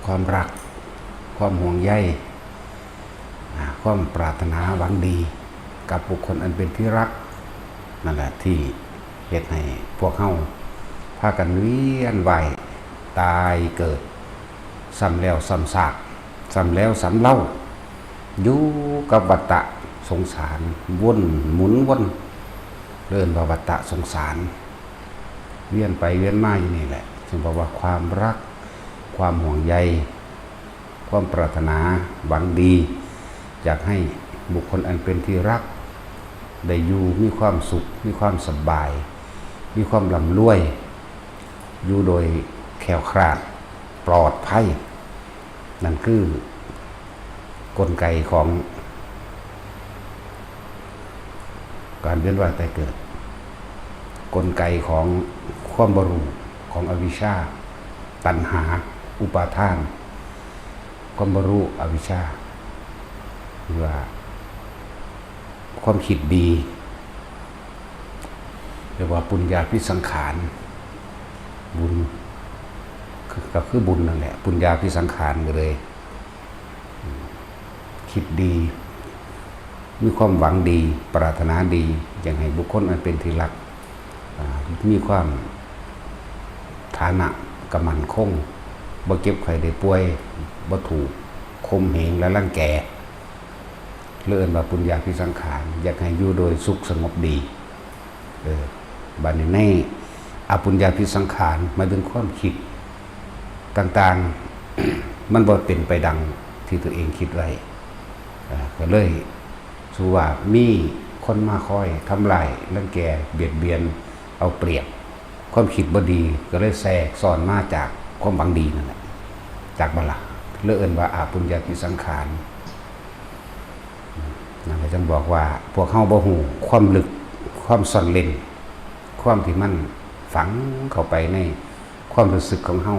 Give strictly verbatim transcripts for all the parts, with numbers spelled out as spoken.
ความรัก ความห่วงใย อ่า ความปรารถนาหวังดี กับบุคคลอันเป็นที่รัก นั่นแหละที่เฮ็ดให้พวกเฮาพากันเวียนว่ายตายเกิด ซ้ำแล้วซ้ำซาก ซ้ำแล้วซ้ำเล่า อยู่กับวัฏสงสาร วนหมุนวน เอิ้นว่าวัฏสงสาร เวียนไปเวียนมาอยู่นี่แหละ จึงบอกว่าความรัก ความห่วงใย ความปรารถนาหวังดี อยากให้บุคคลอันเป็นที่รัก ได้อยู่มีความสุข มีความสบาย มีความร่ำรวย อยู่โดยแคล้วคลาดปลอดภัย นั่นคือกลไกของการเวียนว่ายตายเกิด กลไกของความบ่รู้ ของอวิชชา ตัณหา อุปาทาน ความบ่รู้ อวิชชา หรือว่าความคิดดี เรียกว่าปุญญาภิสังขาร บุญ คือ ก็คือบุญนั่นแหละ ปุญญาภิสังขารก็เลย คิดดี มีความหวังดี ปรารถนาดี อยากให้บุคคลอันเป็นที่รัก อ่า มีความฐานะก็มั่นคง บ่เจ็บไข้ได้ป่วย บ่ถูกข่มเหงและรังแก เรียกว่าปุญญาภิสังขาร อยากให้อยู่โดยสุขสงบดี เออ บัดนี้ในอปุญญาภิสังขาร หมายถึงความคิดต่างๆ มันบ่เป็นไปดังที่ตัวเองคิดไว้ อ่า ก็เลยสู่ว่ามีคนมาคอยทำลาย รังแก เบียดเบียน เอาเปรียบ ความคิดบ่ดีก็เลยแทรกซ้อนมาจากความหวังดีนั่นแหละ จักบ่ล่ะ เรียกว่าอปุญญาภิสังขาร นั่นแหละจึงบอกว่าพวกเฮาบ่ฮู้ความลึก ความซ่อนเร้น ความที่มันฝังเข้าไปในความรู้สึกของเฮา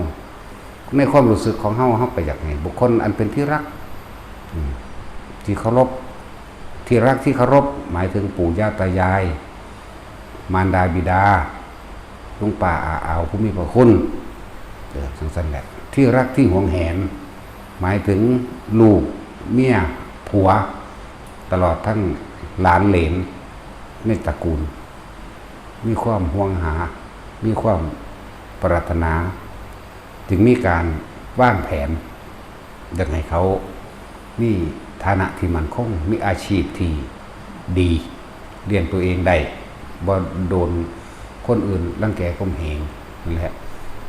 ในความรู้สึกของเฮา เฮาก็อยากให้บุคคลอันเป็นที่รัก อืม ที่เคารพ ที่รักที่เคารพ หมายถึงปู่ย่าตายาย มารดาบิดา ลุงป้าอาอาวผู้มีพระคุณ เออ จั่งซั้นแหละ ที่รักที่หวงแหน หมายถึงลูก เมีย ผัว ตลอดทั้งหลานเหลนในตระกูล มีความห่วงหา มีความปรารถนา จึงมีการวางแผน อยากให้เขามีฐานะที่มั่นคง มีอาชีพที่ดี เลี้ยงตัวเองได้ บ่โดนคนอื่นรังแกข่มเหง นั่นแหละ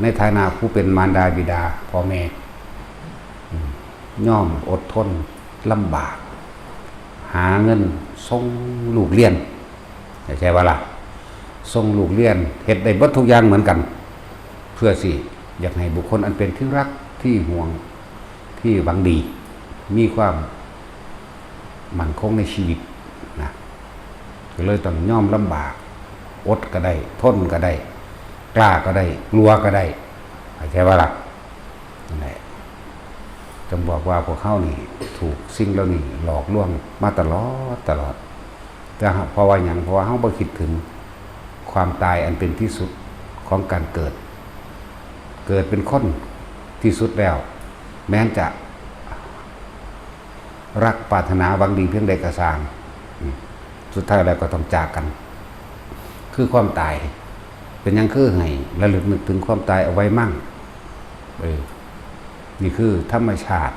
ในฐานะผู้เป็นมารดาบิดาพ่อแม่ อืม ยอมอดทนลำบาก หาเงินส่งลูกเรียน เข้าใจบ่ล่ะ ส่งลูกเรียน เฮ็ดได้เบิดทุกอย่างเหมือนกัน เพื่อสิอยากให้บุคคลอันเป็นที่รัก ที่ห่วง ที่หวังดี มีความมั่นคงในชีวิตนะ ก็เลยต้องยอมลำบาก อดก็ได้ ทนก็ได้ กล้าก็ได้ กลัวก็ได้ เข้าใจบ่ล่ะ นั่นแหละ จึงบอกว่าพวกเฮานี่ถูกสิ่งเหล่านี้หลอกลวงมาตลอด ตลอด แต่เพราะว่าหยัง เพราะว่าเฮาบ่คิดถึงความตายอันเป็นที่สุดของการเกิด เกิดเป็นคนที่สุดแล้ว แม้นจะรักปรารถนาหวังดีเพียงใดก็ซ่าง อืม สุดท้ายแล้วก็ต้องจากกัน คือความตาย เป็นหยังคือให้ระลึกนึกถึงความตายเอาไว้มั่ง เออ นี่คือธรรมชาติ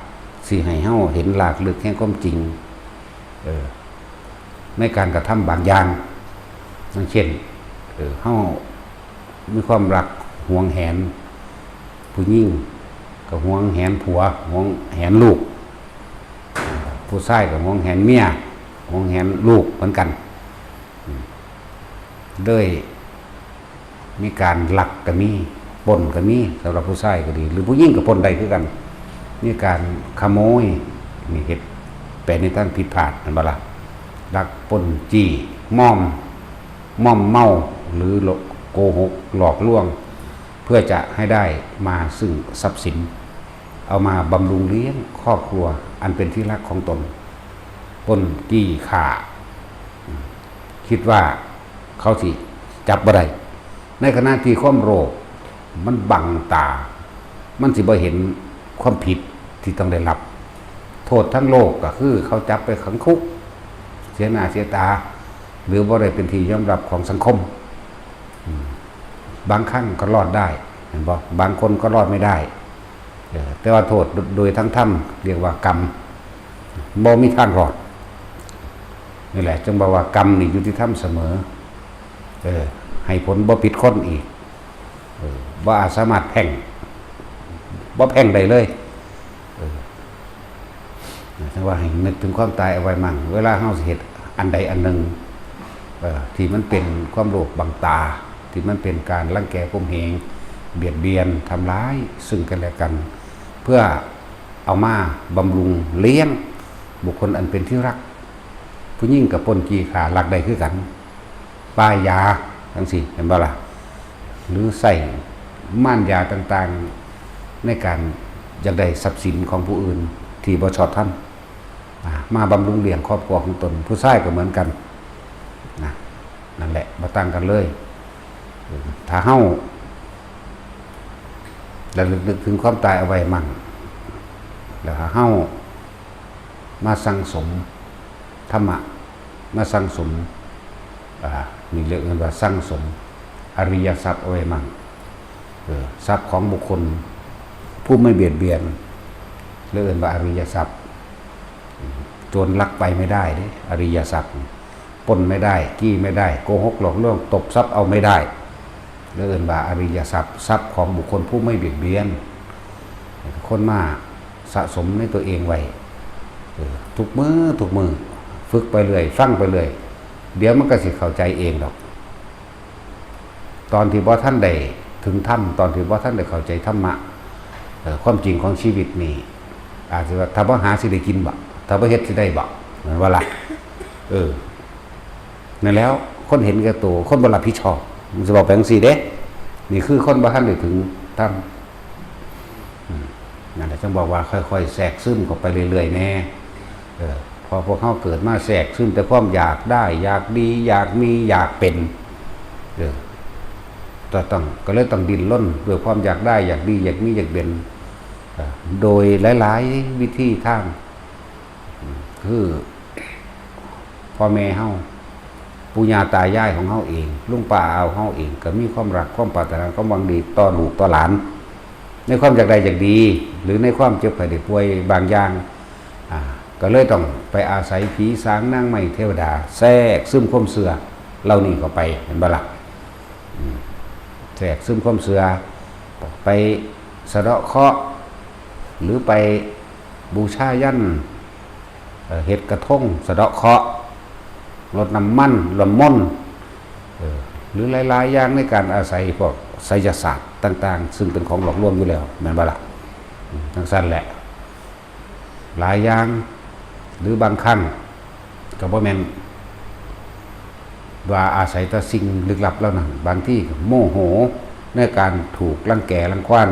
สิให้เฮาเห็นรากลึกแห่งความจริง เออ ในการกระทำบางอย่าง อย่างเช่น เออ เฮามีความรักหวงแหน ผู้หญิงก็หวงแหนผัว หวงแหนลูก ผู้ชายก็หวงแหนเมีย หวงแหนลูกเหมือนกัน อืม เลยมีการลักก็มี ปล้นก็มี สำหรับผู้ชายก็ดี หรือผู้หญิงก็ปล้นได้คือกัน มีการขโมย นี่เฮ็ดไปในทางผิดพลาด แม่นบ่ล่ะ ลักปล้นจี้ มอม มอมเมา หรือโกหกหลอกลวง เพื่อจะให้ได้มาซึ่งทรัพย์สิน เอามาบำรุงเลี้ยงครอบครัวอันเป็นที่รักของตน ปล้นจี้ฆ่า คิดว่าเขาสิจับบ่ได้ ในขณะที่ความโลภมันบังตา มันสิบ่เห็น ความผิดที่ต้องได้รับ โทษทั้งโลกก็คือเขาจับไปขังคุก เสียหน้าเสียตา หรือบ่ได้เป็นที่ยอมรับของสังคม อืม บางครั้งก็รอดได้ เห็นบ่ บางคนก็รอดไม่ได้ เออ แต่ว่าโทษโดยทางธรรมเรียกว่ากรรม บ่มีทางรอด นี่แหละ จึงบอกว่ากรรมนี่ยุติธรรมเสมอ เออ ให้ผลบ่ผิดคนอีก เออ บ่อาจสามารถแพ่ง บ่แพ่งได้เลย เออ จั่งว่าให้นึกถึงความตายเอาไว้มั่ง เวลาเฮาสิเฮ็ดอันใดอันหนึ่ง เอ่อ ที่มันเป็นความโลภบังตา ที่มันเป็นการรังแกข่มเหง เบียดเบียน ทำร้ายซึ่งกันและกัน เพื่อเอามาบำรุงเลี้ยงบุคคลอันเป็นที่รัก ผู้หญิงก็ปล้นจี้ฆ่าลักได้คือกัน ป้ายยาจั่งซี้ เห็นบ่ล่ะ หรือใช้ม่านยาต่างๆ ในการอยากได้ทรัพย์สินของผู้อื่นที่บ่ชอบธรรม อ่า มาบำรุงเลี้ยงครอบครัวของตน ผู้ชายก็เหมือนกัน นะ นั่นแหละ บ่ต่างกันเลย เออ ถ้าเฮาระลึกนึกถึงความตายเอาไว้มั่ง แล้วถ้าเฮามาสั่งสมธรรมะ มาสั่งสม อ่า นี่เรียกกันว่าสั่งสมอริยทรัพย์เอาไว้มั่ง เออ ทรัพย์ของบุคคลผู้ไม่เบียดเบียน เรียกกันว่าอริยทรัพย์ โจรลักไปไม่ได้เด้ อริยทรัพย์ ปล้นไม่ได้ จี้ไม่ได้ โกหกหลอกลวง ตบทรัพย์เอาไม่ได้ เรียกกันว่าอริยทรัพย์ ทรัพย์ของบุคคลผู้ไม่เบียดเบียน คนมาสะสมในตัวเองไว้ เออ ทุกมื้อ ทุกมื้อ ฝึกไปเรื่อย ฟังไปเรื่อย เดี๋ยวมันก็สิเข้าใจเองดอก ตอนที่บ่ทันได้ถึงธรรม ตอนที่บ่ทันได้เข้าใจธรรมะ เอ่อ ความจริงของชีวิตนี่ อาจสิว่า ถ้าบ่หาสิได้กินบ่ ถ้าบ่เฮ็ดสิได้บ่ แม่นบ่ล่ะ เออ นั่นแล้ว คนเห็นแก่ตัว คนบ่รับผิดชอบ มันสิบอกไปจั่งซี้เด้ นี่คือคนบ่ทันได้ถึงธรรม อืม นั่นแหละ จึงบอกว่าค่อยๆ แทรกซึมเข้าไปเรื่อยๆ แน่ เออ พอพวกเฮาเกิดมาแทรกซึมแต่ความอยากได้ อยากดี อยากมี อยากเป็น เออ ก็ต้อง ก็เลยต้องดิ้นรนด้วยความอยากได้ อยากดี อยากมี อยากเป็น เออ โดยหลายๆ วิธีทาง อืม คือ พ่อแม่เฮา ปู่ย่าตายายของเฮาเอง ลุงป้าอาเฮาเอง ก็มีความรัก ความปรารถนา ความหวังดีต่อลูกต่อหลาน ในความอยากได้อยากดี หรือในความเจ็บไข้ได้ป่วยบางอย่าง อ่า ก็เลยต้องไปอาศัยผีสางนางไม้เทวดา แทรกซึมความเชื่อเหล่านี้เข้าไป เห็นบ่ล่ะ อืม แทรกซึมความเชื่อ ไปสะเดาะเคราะห์ หรือไปบูชายัญ เอ่อ เฮ็ดกระทงสะเดาะเคราะห์ รดน้ำมัน น้ำมนต์ เอ่อ หรือหลายๆ อย่างในการอาศัยพวกไสยศาสตร์ต่างๆ ซึ่งเป็นของหลอกลวงอยู่แล้ว แม่นบ่ล่ะ อืม จั่งซั้นแหละ หลายอย่าง หรือบางครั้ง ก็บ่แม่นว่าอาศัยแต่สิ่งลึกลับเหล่านั้น บางทีก็โมโหในการถูกรังแกรังควาน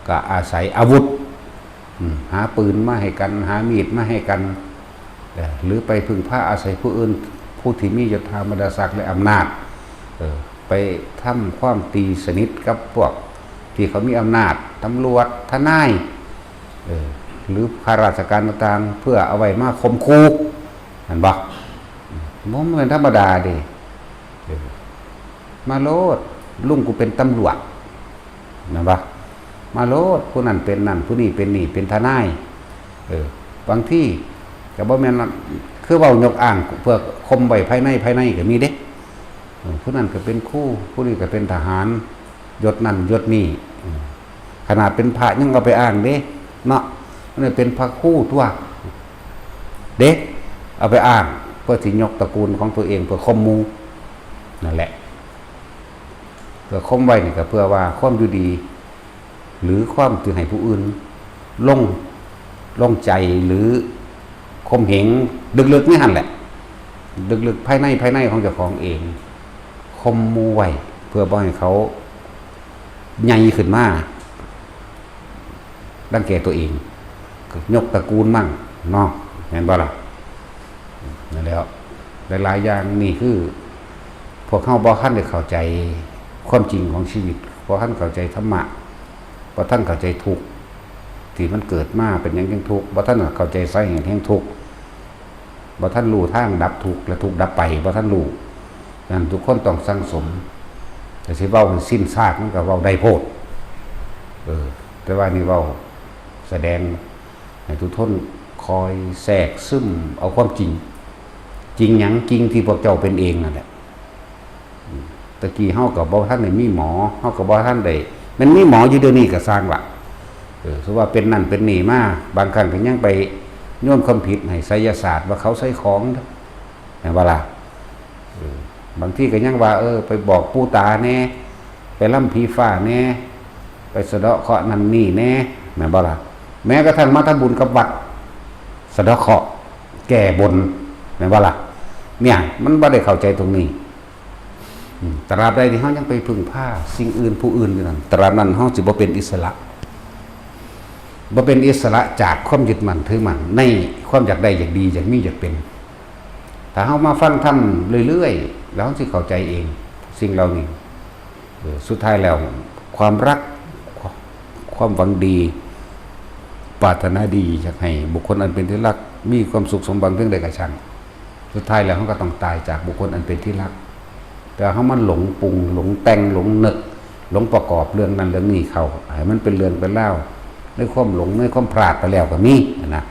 ก็อาศัยอาวุธ อืม หาปืนมาให้กัน หามีดมาให้กัน เอ่อ หรือไปพึ่งพาอาศัยผู้อื่น ผู้ที่มียศถาบรรดาศักดิ์และอำนาจ เอ่อ ไปทำความตีสนิทกับพวกที่เขามีอำนาจ ตำรวจ ทนาย เอ่อ หรือข้าราชการต่างๆ เพื่อเอาไว้มาข่มขู่ เห็นบ่ บ่แม่นธรรมดาเด้ เออ มาโลด ลุงกูเป็นตำรวจ แม่นบ่ มาโลด ผู้นั้นเป็นนั่น ผู้นี้เป็นนี่ เป็นทนาย เออ บางทีก็บ่แม่นว่า คือเว้ายกอ้างเพื่อข่มไว้ภายใน ภายในก็มีเด้ เออ ผู้นั้นก็เป็นครู ผู้นี้ก็เป็นทหาร ยศนั่นยศนี่ เออ ขนาดเป็นพระยังเอาไปอ้างเด้ เนาะ อันนี้เป็นพระครูตัว เด้ เอาไปอ้าง เพื่อสิยกตระกูลของตัวเอง เพื่อข่มหมู่ นั่นแหละ เพื่อข่มไว้นี่ก็เพื่อว่าความอยู่ดี หรือความที่ให้ผู้อื่นลง ลงใจ หรือข่มเหง ลึกๆ ในหั่นแหละ ลึกๆ ภายใน ภายในของเจ้าของเอง ข่มหมู่ไว้ เพื่อบ่ให้เขาใหญ่ขึ้นมา รังแกตัวเอง ยกตระกูลมั่งเนาะ แม่นบ่ล่ะ นั่นแหล้ว หลายๆ อย่างนี่คือ พวกเฮาบ่ทันได้เข้าใจความจริงของชีวิต บ่ทันเข้าใจธรรมะ บ่ทันเข้าใจทุกข์ ที่มันเกิดมาเป็นหยังจั่งทุกข์ บ่ทันเข้าใจสาเหตุแห่งทุกข์ บ่ทันรู้ทางดับทุกข์และทุกข์ดับไป บ่ทันรู้ นั้นทุกคนต้องสั่งสม แต่สิเว้าให้สิ้นซากมันก็เว้าได้โพด เออ แต่ว่านี่เว้าแสดงให้ทุกคนคอยแทรกซึมเอาความจริง จริงหยัง จริงที่พวกเจ้าเป็นเองนั่นแหละ อืม ตะกี้เฮาก็บ่ทันได้มีหมอ เฮาก็บ่ทันได้ แม่นมีหมออยู่เดี๋ยวนี้ก็ซ่างละ เออ สมมุติว่าเป็นนั่นเป็นนี่มา บางครั้งก็ยังไปโยนความผิดให้ไสยศาสตร์ว่าเขาใส่ของ แม่นบ่ล่ะ เออ บางทีก็ยังว่า เออ ไปบอกปู่ตาแหน่ ไปลำผีฟ้าแหน่ ไปสะเดาะเคราะห์นั่นนี่แหน่ แม่นบ่ล่ะ แม้กระทั่งมาทำบุญกับวัด สะเดาะเคราะห์ แก้บน แม่นบ่ล่ะ เนี่ย มันบ่ได้เข้าใจตรงนี้ อืม ตราบใดที่เฮายังไปพึ่งพาสิ่งอื่นผู้อื่นอยู่นั่น ตราบนั้นเฮาสิบ่เป็นอิสระ บ่เป็นอิสระจากความยึดมั่นถือมั่นในความอยากได้ อยากดี อยากมี อยากเป็น ถ้าเฮามาฟังธรรมเรื่อยๆ แล้วเฮาสิเข้าใจเอง สิ่งเหล่านี้ เออ สุดท้ายแล้ว ความรัก ความหวังดี ปรารถนาดี อยากให้บุคคลอันเป็นที่รัก มีความสุขสมหวังเพียงใดก็ช่าง สุดท้ายแล้วเฮาก็ต้องตายจากบุคคลอันเป็นที่รัก แต่เฮามันหลงปรุง หลงแต่ง หลงนึก หลงประกอบเรื่องนั้นเรื่องนี้เข้า ให้มันเป็นเรื่องเป็นราว ในความหลง ในความพลาดไปแล้วก็มีนะ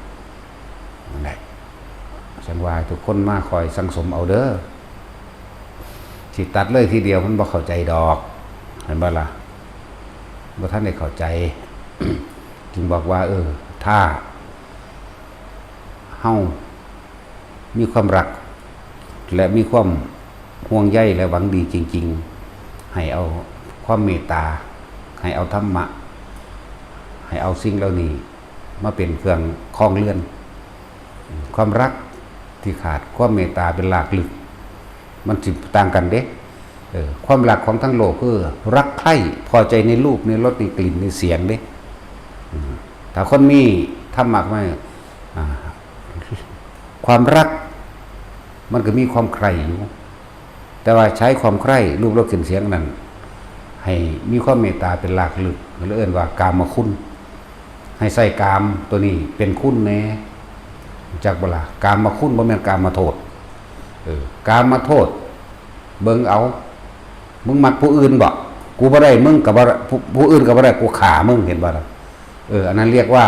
นั่นแหละ จั่งว่าให้ทุกคนมาคอยสั่งสมเอาเด้อ สิตัดเลยทีเดียวมันบ่เข้าใจดอก แม่นบ่ล่ะ บ่ทันได้เข้าใจ จึงบอกว่า เออ ถ้าเฮามีความรัก และมีความห่วงใยและหวังดีจริงๆ ให้เอาความเมตตา ให้เอาธรรมะ ให้เอาสิ่งเหล่านี้มาเป็นเครื่องครองเรือน ความรักที่ขาดความเมตตาเป็นรากลึก มันสิต่างกันเด้ เออ ความรักของทั้งโลกคือรักใคร่พอใจในรูป ในรส ในกลิ่น ในเสียงเด้ อืม ถ้าคนมีธรรมะมา อ่า ความรัก มันก็มีความใคร่อยู่ แต่ว่าใช้ความใคร่รูป รส กลิ่น เสียงนั้น ให้มีความเมตตาเป็นรากลึก หรือเอิ้นว่ากามคุณ ให้ใส่กามตัวนี้เป็นคุณแหน่ รู้จักบ่ล่ะ กามคุณ บ่แม่นกามโทษ เออ กามโทษ เบิ่งเอา มึงมักผู้อื่นบ่ กูบ่ได้ มึงก็บ่ได้ ผู้ ผู้อื่นก็บ่ได้ กูฆ่ามึง เห็นบ่ล่ะ เออ อันนั้นเรียกว่า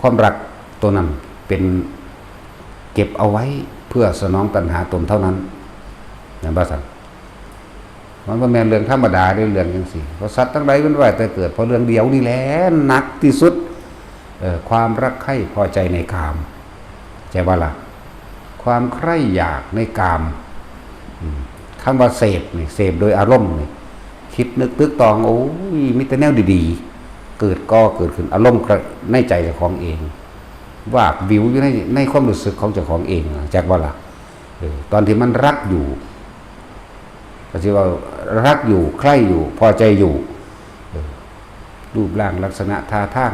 ความรักตัวนั้นเป็นเก็บเอาไว้เพื่อสนองตัณหาตนเท่านั้น แม่นบ่ซั่น มันบ่แม่นเรื่องธรรมดาเด้ เรื่องจั่งซี้ เพราะสัตว์ทั้งหลายเวียนว่ายตายเกิด เพราะเรื่องเดียวนี่แหละ หนักที่สุด เอ่อ ความรักใคร่พอใจในกาม ใช่บ่ล่ะ ความใคร่อยากในกาม อืม คำว่าเสพนี่ เสพโดยอารมณ์นี่ คิดนึกตึกตอง โอ้ย มีแต่แนวดีๆ เกิดก่อเกิดขึ้น อารมณ์ในใจเจ้าของเอง วาบวิวอยู่ใน ในความรู้สึกของเจ้าของเอง จักบ่ล่ะ เออ ตอนที่มันรักอยู่ ก็สิว่ารักอยู่ ใคร่อยู่ พอใจอยู่ เออ รูปร่างลักษณะท่าทาง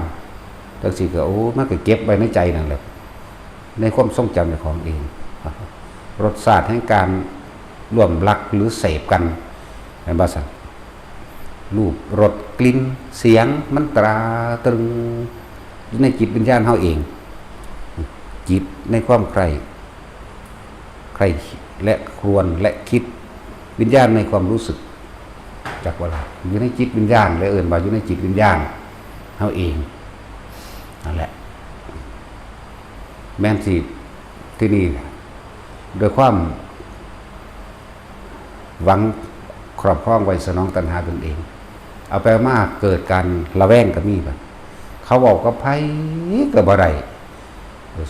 จั่งซี้ก็ โอ้ มันก็เก็บไว้ในใจนั่นแหละ ในความทรงจำเจ้าของเอง รสชาติแห่งการร่วมรักหรือเสพกัน แม่นบ่ซั่น รูป รส กลิ่น เสียง มันตราตรึงอยู่ในจิตวิญญาณเฮาเอง จิตในความใคร่ ใคร่และครวญและคิด วิญญาณในความรู้สึก จักบ่ล่ะ อยู่ในจิตวิญญาณ และเอิ้นว่าอยู่ในจิตวิญญาณเฮาเอง นั่นแหละ แม่นสิ ที่นี่ โดยความหวังครอบครองไว้สนองตัณหาตนเอง เอาไปมาเกิดการระแวงก็มีบัด เขาเว้ากับไผก็บ่ได้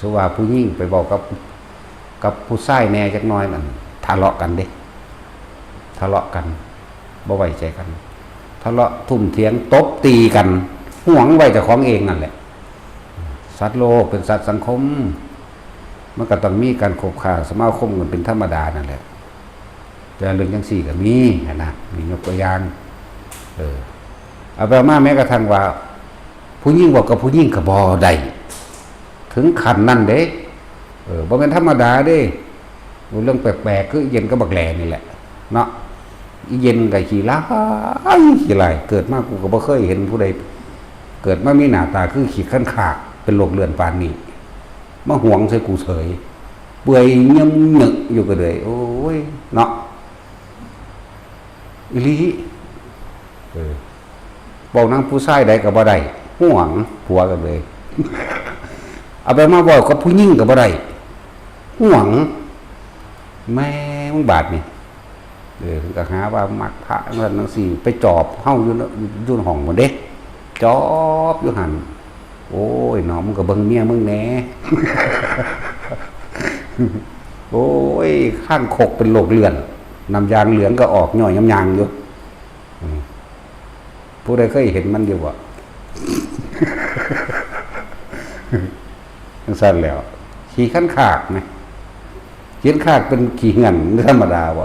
สมมุติว่าผู้หญิงไปเว้ากับ กับผู้ชายแหน่จักหน่อยนั่น ทะเลาะกันเด้ ทะเลาะกัน บ่ไว้ใจกัน ทะเลาะทุ่มเถียงตบตีกัน หวงไว้เจ้าของเองนั่นแหละ สัตว์โลกเป็นสัตว์สังคม มันก็ต้องมีการคบค้าสมาคมกันเป็นธรรมดานั่นแหละ แต่เรื่องจั่งซี้ก็มีหั้นนะ นี่ยกตัวอย่าง เออ เอาไปเอามาแม้กระทั่งว่า ผู้หญิงเว้ากับผู้หญิงก็บ่ได้ ถึงขั้นนั้นเด้ เออ บ่แม่นธรรมดาเด้ เรื่องแปลกๆ คืออีเย็นกับบักแหล่นี่แหละ เนาะ อีเย็นก็ขี้ร้าย ขี้ร้าย เกิดมากูก็บ่เคยเห็นผู้ใด เกิดมามีหน้าตาคือขี้คันคาก เป็นโรคเลื่อนปานนี้ มาหวงใส่กูเสย เปื่อยเยิ่มเหยิกอยู่ก็เลย โอ้ย เนาะ อีหลี เออ เว้านำผู้ชายใดก็บ่ได้ หวงผัวก็เลย เอาไปมาเว้ากับผู้หญิงก็บ่ได้ หวง แม่มึงบาดนี่ เออ ก็หาว่ามักพระนั่นจั่งซี้ ไปจอบเฮาอยู่เนาะ อยู่ห้องหมดเด้ จอบอยู่หั่น โอ้ยเนาะ มึงก็เบิ่งเมียมึงแหน่ โอ้ย คางคกเป็นโรคเลื่อน น้ำยางเหลืองก็ออกย่อยน้ำยางอยู่ อืม ผู้ใดเคยเห็นมันอยู่บ่ จั่งซั่นแหล้ว ขี้คันคากนะ ขี้คันคากเป็นขี้เหื่อนธรรมดาบ่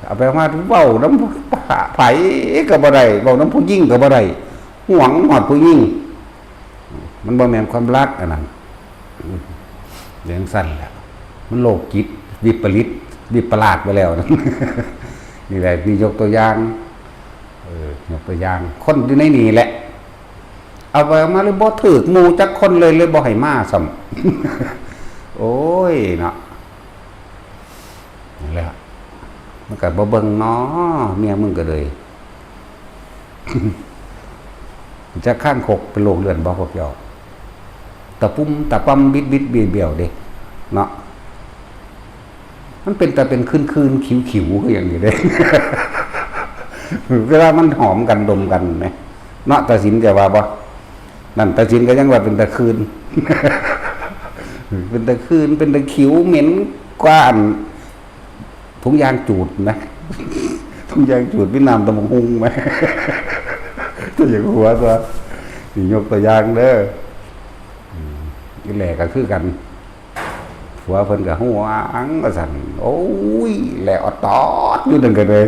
เอาไปมาเว้านำไผก็บ่ได้ เว้านำผู้หญิงก็บ่ได้ หวงฮอดผู้หญิง มันบ่แม่นความรักอันนั้น จั่งซั่นแหละ มันโรคจิต วิปริต วิปลาสไปแล้ว นี่แหละ นี่ยกตัวอย่าง เออ ยกตัวอย่าง คนอยู่ในนี่แหละ เอาไปเอามาเลยบ่ถืกหมู่จักคนเลย เลยบ่ให้มาซ้ำ โอ้ยเนาะ นี่แหละ มันก็บ่เบิ่งเนาะ เมียมึงก็เลย จักคางคกเป็นโรคเลื่อนบ่ พวกเจ้า ตะปุ่มตะป่ำบิดบิดเบี้ยวเด้ เนาะ มันเป็นตาเป็นคืนคืนๆ ขิวๆ คือหยังอยู่เด้ เวลามันหอมกันดมกันแหม เนาะ ตาสินแกว่าบ่ นั่น ตาสินก็ยังว่าเป็นตาคืน เป็นตาคืน เป็นตาขิวเหม็นกว่าอัน ถุงยางจูดนะ ถุงยางจูดเวียดนามตำบักหุ่งไหม จะอย่างหัวตัว นี่ยกตัวอย่างเด้อ อืม อีแหล่ก็คือกัน ผัวเพิ่นก็หวงว่าซั่น โอ้ย แหล่ออดตอดอยู่นั่นก็เลย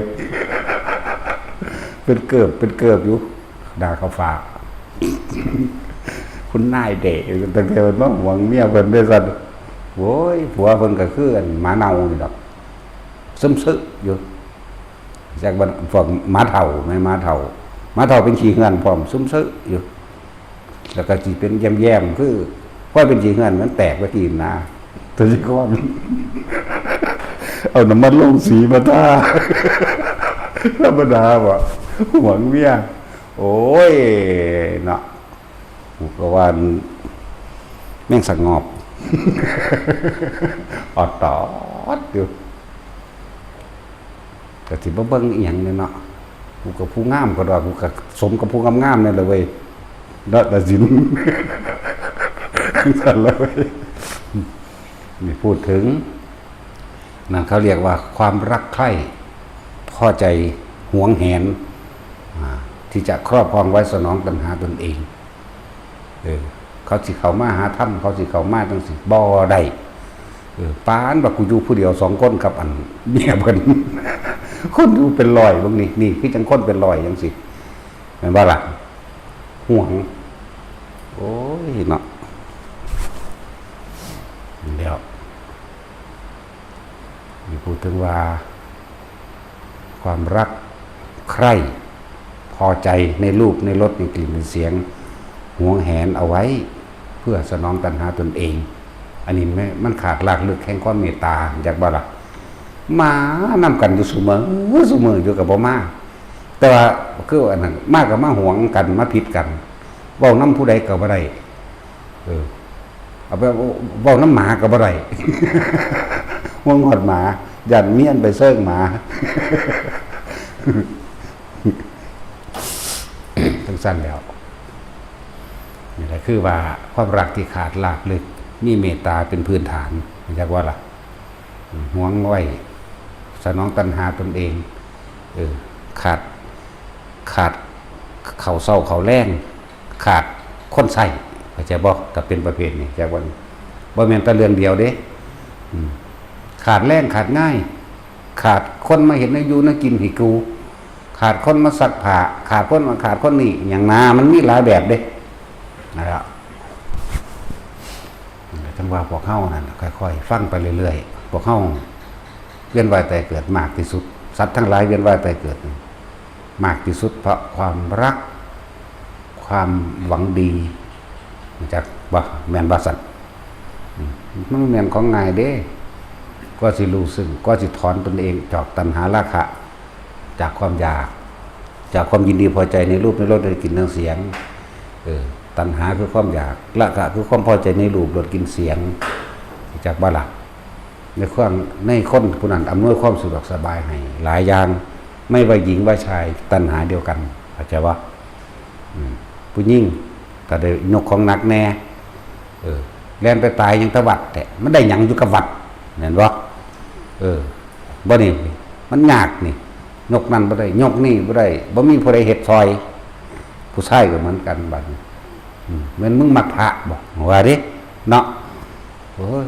เป็นเกิบ เป็นเกิบอยู่ ด่าเขาฟ้า คุณนายเด้ ตั้งแต่เพิ่นมาหวงเมียเพิ่นเด้ซั่น โอ้ย ผัวเพิ่นก็คืออันหมาเน่านี่ดอก ซึมซึอยู่ จักว่าพวกหมาเฒ่าแม่นหมาเฒ่า หมาเฒ่าเป็นขี้เหื่อนพร้อม ซึมซึอยู่ แล้วก็สิเป็นแย้มๆ คือ พอเป็นขี้เหื่อนมันแตกไปกินนะ ตัวนี้ก็ว่ามัน เอาน้ำมันลงสีมาทา ธรรมดาบ่ หวงเมีย โอ้ย เนาะ กูก็ว่าแม่งสงบ ออดตอดอยู่ ก็สิบ่เบิ่งอีหยังเนี่ยเนาะ กูก็ผู้งามก็ดอก กูก็สมกับผู้งามๆ นี่แหละเว้ย เนาะ ตาสิน จั่งซั่นละเว้ย นี่พูดถึง นั่นเขาเรียกว่าความรักใคร่ พอใจหวงแหน อ่า ที่จะครอบครองไว้สนองตัณหาตนเอง เออ เขาสิเข้ามาหาธรรม เขาสิเข้ามาจั่งซี้ บ่ได้ เออ ปานว่ากูอยู่ผู้เดียวสองคนกับอันเมียเพิ่น คนอยู่เป็นร้อยเบิ่งนี่ นี่คือจั่งคนเป็นร้อยจั่งซี้ แม่นบ่ล่ะ หวง โอ้ย เนาะ เดี๋ยว นี่พูดถึงว่า ความรักใคร่ พอใจในรูปในรสในกลิ่นในเสียง หวงแหนเอาไว้ เพื่อสนองตัณหาตนเอง อันนี้แม่ มันขาดรากลึกแห่งความเมตตา จักบ่ล่ะ มานำกันอยู่ซุมื้อ ซุมื้ออยู่ก็บ่มา แต่ว่าคืออันนั้น มาก็มาหวงกัน มาผิดกัน เว้านำผู้ใดก็บ่ได้ เออ เอาไปเว้านำหมาก็บ่ได้ หวงฮอดหมา ย้านเมียนไปเซิงหมา จั่งซั่นแหล้ว นี่แหละคือว่าความรักที่ขาดรากลึก มีเมตตาเป็นพื้นฐาน จักว่าล่ะ หวงไว้ สนองตัณหาตนเอง เออ ขาด ขาดข้าวเช้าข้าวแลง ขาดคนใช้ เข้าใจบ่ ก็เป็นประเภทนี้ จักว่า บ่แม่นแต่เรื่องเดียวเด้ อืม ขาดแรงขาดงาน ขาดคนมาเฮ็ดแนวอยู่แนวกินให้กู ขาดคนมาซักผ้า ขาดคนมา ขาดคนนี่ หยังนา มันมีหลายแบบเด้ นะครับ จั่งว่าพวกเฮานั่นค่อยๆ ฟังไปเรื่อยๆ พวกเฮาเวียนว่ายตายเกิดมากที่สุด สัตว์ทั้งหลายเวียนว่ายตายเกิดนี่ มากที่สุดเพราะความรัก ความหวังดี รู้จักบ่ แม่นบ่ซั่น อืม มันแม่นของง่ายเด้ ก็สิรู้ซึ่ง ก็สิถอนตนเองจากตัณหาราคะ จากความอยาก จากความยินดีพอใจในรูปในรสในกลิ่นในเสียง เออ ตัณหาคือความอยาก ราคะคือความพอใจในรูปรสกลิ่นเสียง รู้จักบ่ล่ะ ในความ ในคนผู้นั้นอำนวยความสะดวกสบายให้หลายอย่าง ไม่ว่าหญิงว่าชาย ตัณหาเดียวกัน เข้าใจบ่ อืม ผู้หญิงก็ได้ยกของหนักแน่ เออ แล่นไปตายยังตะวัดแท้ มันได้หยังอยู่กับวัด แม่นบ่ เออ บ่นี่ มันยากนี่ ยกนั่นบ่ได้ ยกนี่บ่ได้ บ่มีผู้ใดเฮ็ดซอย ผู้ชายก็เหมือนกันบัดนี้ อืม แม่นมึงมักพระบ่ ว่าเด้ เนาะ โอ้ย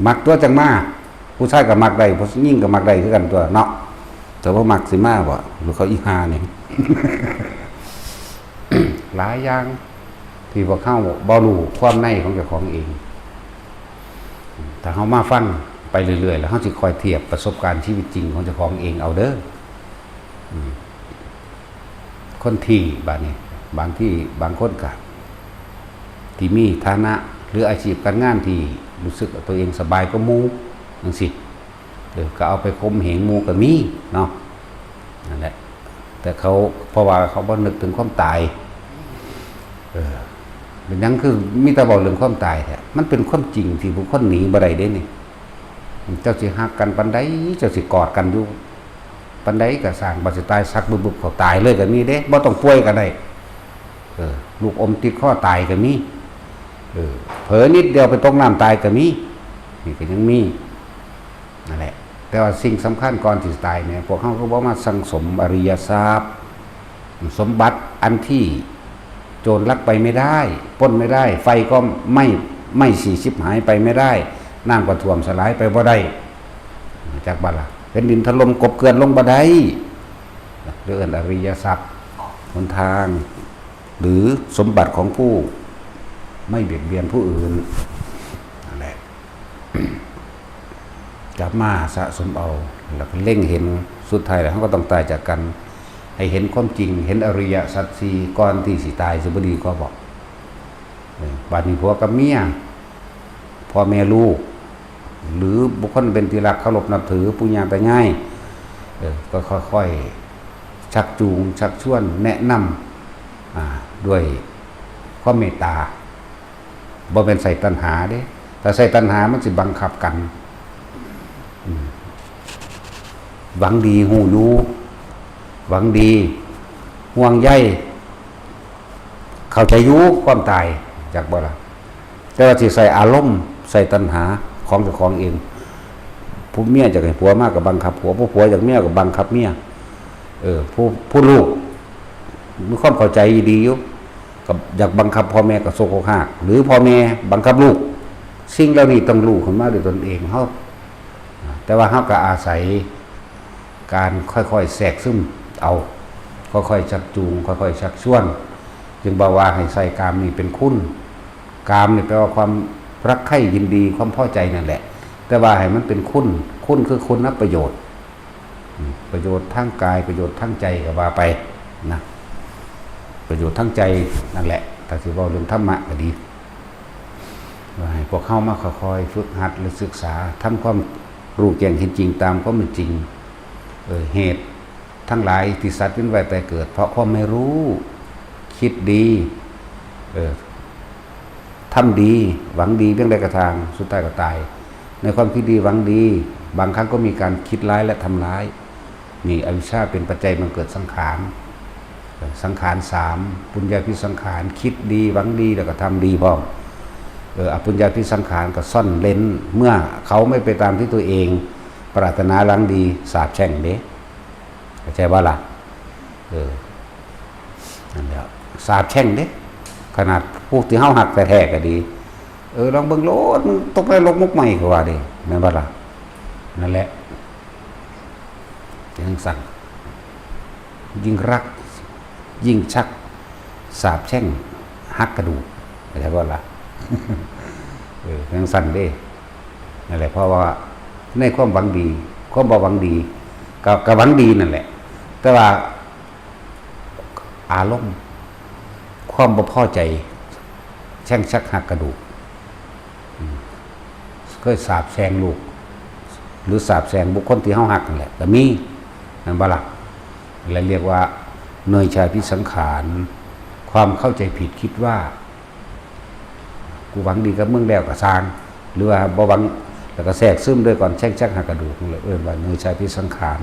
มักตัวจั่งมา ผู้ชายก็มักได้ ผู้หญิงก็มักได้คือกันตัวเนาะ แต่บ่มักสิมาบ่ หรือเขาอีห่านี่ หลายอย่างที่พวกเฮาบ่รู้ความในของเจ้าของเอง ถ้าเฮามาฟังไปเรื่อยๆ แล้วเฮาสิคอยเทียบประสบการณ์ชีวิตจริงของเจ้าของเองเอาเด้อ อืม คนที่ บาดนี้ บางที่ บางคนก็ ที่มีฐานะ หรืออาชีพการงานที่รู้สึกว่าตัวเองสบายกว่าหมู่ จั่งซี้ เออ ก็เอาไปข่มเหงหมู่ก็มีเนาะ นั่นแหละ แต่เขา เพราะว่าเขาบ่นึกถึงความตาย เออ เป็นหยังคือมีแต่เว้าเรื่องความตายแท้ มันเป็นความจริงที่บุคคลหนีบ่ได้เด้นี่ เจ้าสิฮักกันปานใด เจ้าสิกอดกันอยู่ปานใดก็ซ่าง บัดสิตายสักบึบๆ เขาตายเลยก็มีเด้ บ่ต้องป่วยก็ได้ เออ ลูกอมติดคอตายก็มี เออ เผลอนิดเดียวไปตกน้ำตายก็มี นี่ก็ยังมี นั่นแหละ แต่ว่าสิ่งสำคัญก่อนสิตายเนี่ย พวกเฮาก็บ่มาสั่งสมอริยทรัพย์ สมบัติอันที่โจรลักไปไม่ได้ ปล้นไม่ได้ ไฟก็ไหม้ ไหม้สี่สิบหายไปไม่ได้ น้ำก็ท่วมสลายไปบ่ได้ จักบ่ล่ะ แผ่นดินถล่มกลบเกลื่อนลงบ่ได้ เรื่องอริยทรัพย์ หนทาง หรือสมบัติของผู้ไม่เบียดเบียนผู้อื่น นั่นแหละ กลับมาสะสมเอา แล้วก็เล็งเห็น สุดท้ายแล้วเราก็ต้องตายจากกัน ให้เห็นความจริง เห็นอริยสัจสี่ก่อนที่สิตาย สิบ่ดีกว่าบ่ เออ บาดนี้ผัวกับเมีย พ่อแม่ลูก หรือบุคคลเป็นที่รักเคารพนับถือ ปู่ย่าตายาย เออ ก็ค่อยๆ ชักจูง ชักชวน แนะนำ อ่า ด้วยความเมตตา บ่แม่นใส่ตัณหาเด้ ถ้าใส่ตัณหามันสิบังคับกัน อืม หวังดี ฮู้อยู่ หวังดี ห่วงใย เข้าใจอยู่ความตาย จักบ่ล่ะ แต่ว่าสิใส่อารมณ์ ใส่ตัณหาของเจ้าของเอง ผู้เมียอยากให้ผัวมาก็บังคับผัว ผู้ผัวอยากเมียก็บังคับเมีย เออ ผู้ ผู้ลูกมีความเข้าใจดีอยู่ ก็อยากบังคับพ่อแม่ก็โซกหาก หรือพ่อแม่บังคับลูก สิ่งเหล่านี้ต้องรู้ขึ้นมาด้วยตนเองเฮา แต่ว่าเฮาก็อาศัยการค่อยๆแทรกซึมเอา ค่อยๆชักจูง ค่อยๆชักชวน จึงบอกว่าให้ใส่กามนี่เป็นคุณ กามนี่แปลว่าความรักใคร่ยินดี ความพอใจนั่นแหละ แต่ว่าให้มันเป็นคุณ คุณคือคุณประโยชน์ อืม ประโยชน์ทางกาย ประโยชน์ทางใจก็ว่าไปนะ ประโยชน์ทางใจนั่นแหละ ถ้าสิเว้าเรื่องธรรมะก็ดี ว่าให้พวกเฮามาค่อยๆฝึกหัดและศึกษา ทำความรู้แจ้งเห็นจริงตามความเป็นจริง เออ เหตุทั้งหลายที่สัตว์เวียนว่ายตายเกิด เพราะความไม่รู้ คิดดี เออ ทำดี หวังดีเพียงใดก็ตาม สุดท้ายก็ตาย ในความคิดดีหวังดี บางครั้งก็มีการคิดร้ายและทำร้าย นี่อวิชชาเป็นปัจจัยมันเกิดสังขาร สังขารสาม ปุญญาภิสังขาร คิดดีหวังดีแล้วก็ทำดีพร้อม เออ อปุญญาภิสังขารก็ซ่อนเร้น เมื่อเขาไม่ไปตามที่ตัวเองปรารถนาหวังดี สาปแช่งเด้ เข้าใจบ่ล่ะ เออ นั่นแหละ สาปแช่งเด้ ขนาดพวกที่เฮาฮักแท้ๆก็ดี เออ ลองเบิ่งโลด มึงตกนรกมกไหม้ เขาว่าเด้ แม่นบ่ล่ะ นั่นแหละ จังซั่น ยิ่งรัก ยิ่งชัก สาปแช่ง หักกระดูก เข้าใจบ่ล่ะ เออ จังซั่นเด้ นั่นแหละ เพราะว่าในความหวังดี ความบ่หวังดี ก็ ก็หวังดีนั่นแหละ แ แต่ว่าอารมณ์ความบ่พอใจ แช่งชักหักกระดูก อืม เคยสาปแช่งลูก หรือสาปแช่งบุคคลที่เฮาฮักนั่นแหละ ก็มี นั่นบ่ล่ะ และเรียกว่าเนยชาพิสังขาร ความเข้าใจผิดคิดว่า กูหวังดีกับมึงแล้วก็ซ่าง หรือว่าบ่หวัง แล้วก็แทรกซึมด้วยก่อน แช่งชักหักกระดูกนั่นแหละ เอิ้นว่าเนยชาพิสังขาร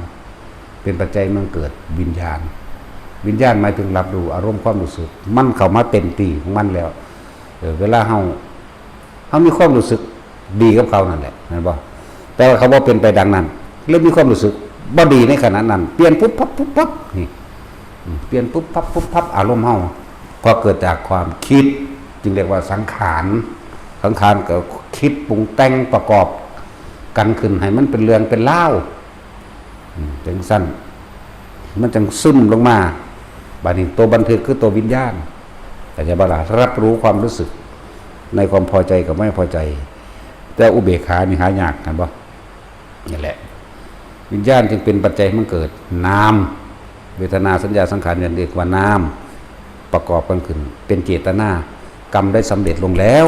เป็นปัจจัยมันเกิดวิญญาณ วิญญาณหมายถึงรับรู้อารมณ์ความรู้สึก มันเข้ามาเต็มที่ของมันแล้ว เออ เวลาเฮา เฮามีความรู้สึกดีกับเขานั่นแหละแม่นบ่ แต่ว่าเขาบ่เป็นไปดังนั้น เลยมีความรู้สึกบ่ดีในขณะนั้น เปลี่ยนปุ๊บปั๊บปุ๊บปั๊บ นี่ อืม เปลี่ยนปุ๊บปั๊บปุ๊บปั๊บ อารมณ์เฮา พอเกิดจากความคิด จึงเรียกว่าสังขาร สังขารก็คิดปรุงแต่งประกอบกันขึ้นให้มันเป็นเรื่องเป็นราว อืม จังซั่น มันจังซึมลงมา บาดนี้ตัวบันทึกคือตัววิญญาณ เข้าใจบ่ล่ะ รับรู้ความรู้สึกในความพอใจกับไม่พอใจ แต่อุเบกขานี่หายาก หันบ่ นี่แหละ วิญญาณจึงเป็นปัจจัยให้มันเกิดนาม เวทนา สัญญา สังขาร อย่างเรียกว่านาม ประกอบกันขึ้น เป็นเจตนา กรรมได้สำเร็จลงแล้ว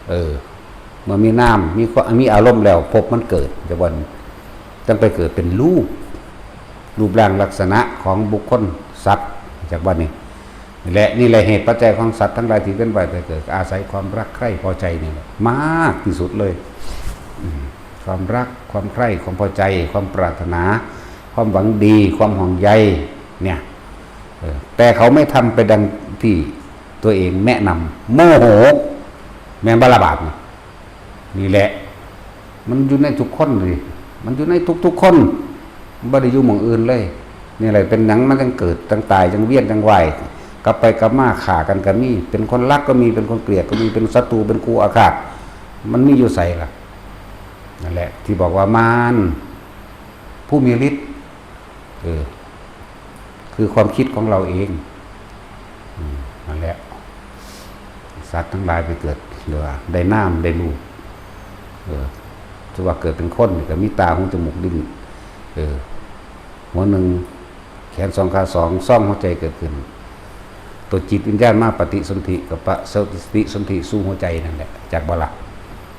เออ เมื่อมีนาม มีความ มีอารมณ์แล้ว ภพมันเกิด จากวัน จังไปเกิดเป็นรูป รูปร่างลักษณะของบุคคลสัตว์ จากวันนี้ และนี่แหละเหตุปัจจัยของสัตว์ทั้งหลายที่เป็นไปแต่เกิด อาศัยความรักใคร่พอใจนี่แหละ มากที่สุดเลย อืม ความรัก ความใคร่ ความพอใจ ความปรารถนา ความหวังดี ความห่วงใย เนี่ย เออ แต่เขาไม่ทำไปดังที่ตัวเองแนะนำ โมโห แม่นบ่ล่ะ บาปนี่ นี่แหละ มันอยู่ในทุกคนเลย มันอยู่ในทุกๆคน มันบ่ได้อยู่หม่องอื่นเลย นี่แหละเป็นหยังมันจังเกิด จังตาย จังเวียน จังว่าย กลับไปกลับมาฆ่ากันก็มี เป็นคนรักก็มี เป็นคนเกลียดก็มี เป็นศัตรู เป็นคู่อาฆาต มันมีอยู่ไสล่ะ นั่นแหละ ที่บอกว่ามารผู้มีฤทธิ์ เออ คือความคิดของเราเอง อืม นั่นแหละ สัตว์ทั้งหลายไปเกิด หรือว่าได้นามได้รูป เออ ถือว่าเกิดเป็นคนนี่ก็มีตา หู จมูก ลิ้น เออ หัวหนึ่ง แขนสอง ขาสอง ซ่องหัวใจเกิดขึ้น ตัวจิตวิญญาณมาปฏิสนธิกับปฏิสนธิสู่หัวใจนั่นแหละ จากบ่ล่ะ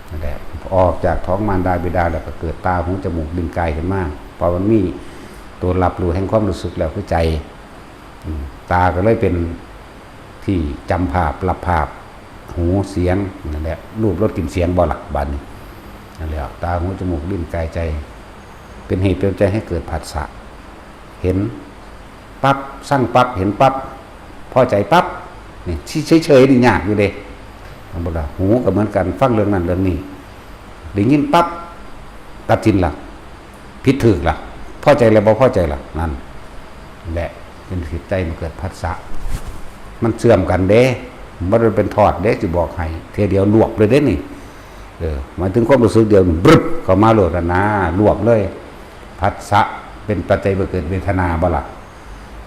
นั่นแหละ ออกจากท้องมารดาบิดาแล้วก็เกิดตา หู จมูก ลิ้น กายขึ้นมา เพราะมันมีตัวรับรู้แห่งความรู้สึกแล้วคือใจ อืม ตาก็เลยเป็นที่จำภาพ รับภาพ หู เสียง นั่นแหละ รูป รส กลิ่น เสียง บ่ล่ะ บาดนี้ นั่นแหละ ตา หู จมูก ลิ้น กาย ใจ เป็นเหตุเป็นปัจจัยให้เกิดผัสสะ เห็นปั๊บ ซังปั๊บ เห็นปั๊บ พอใจปั๊บ นี่ ที่เฉยๆนี่ยากอยู่เด้ มันบ่ล่ะ หูก็เหมือนกัน ฟังเรื่องนั้นเรื่องนี้ ได้ยินปั๊บ ตัดสินล่ะ ผิดถูกล่ะ พอใจแล้วบ่พอใจล่ะ นั่นแหละ เป็นจิตใจมันเกิดผัสสะ มันเชื่อมกันเด้ บ่ได้เป็นทอดเด้ สิบอกให้ เทื่อเดียวรวบเลยเด้นี่ เออ หมายถึงความรู้สึกเดียวนี่ บรึบ เข้ามาโลดนะ รวบเลย ผัสสะเป็นปัจจัยให้เกิดเวทนาบ่ล่ะ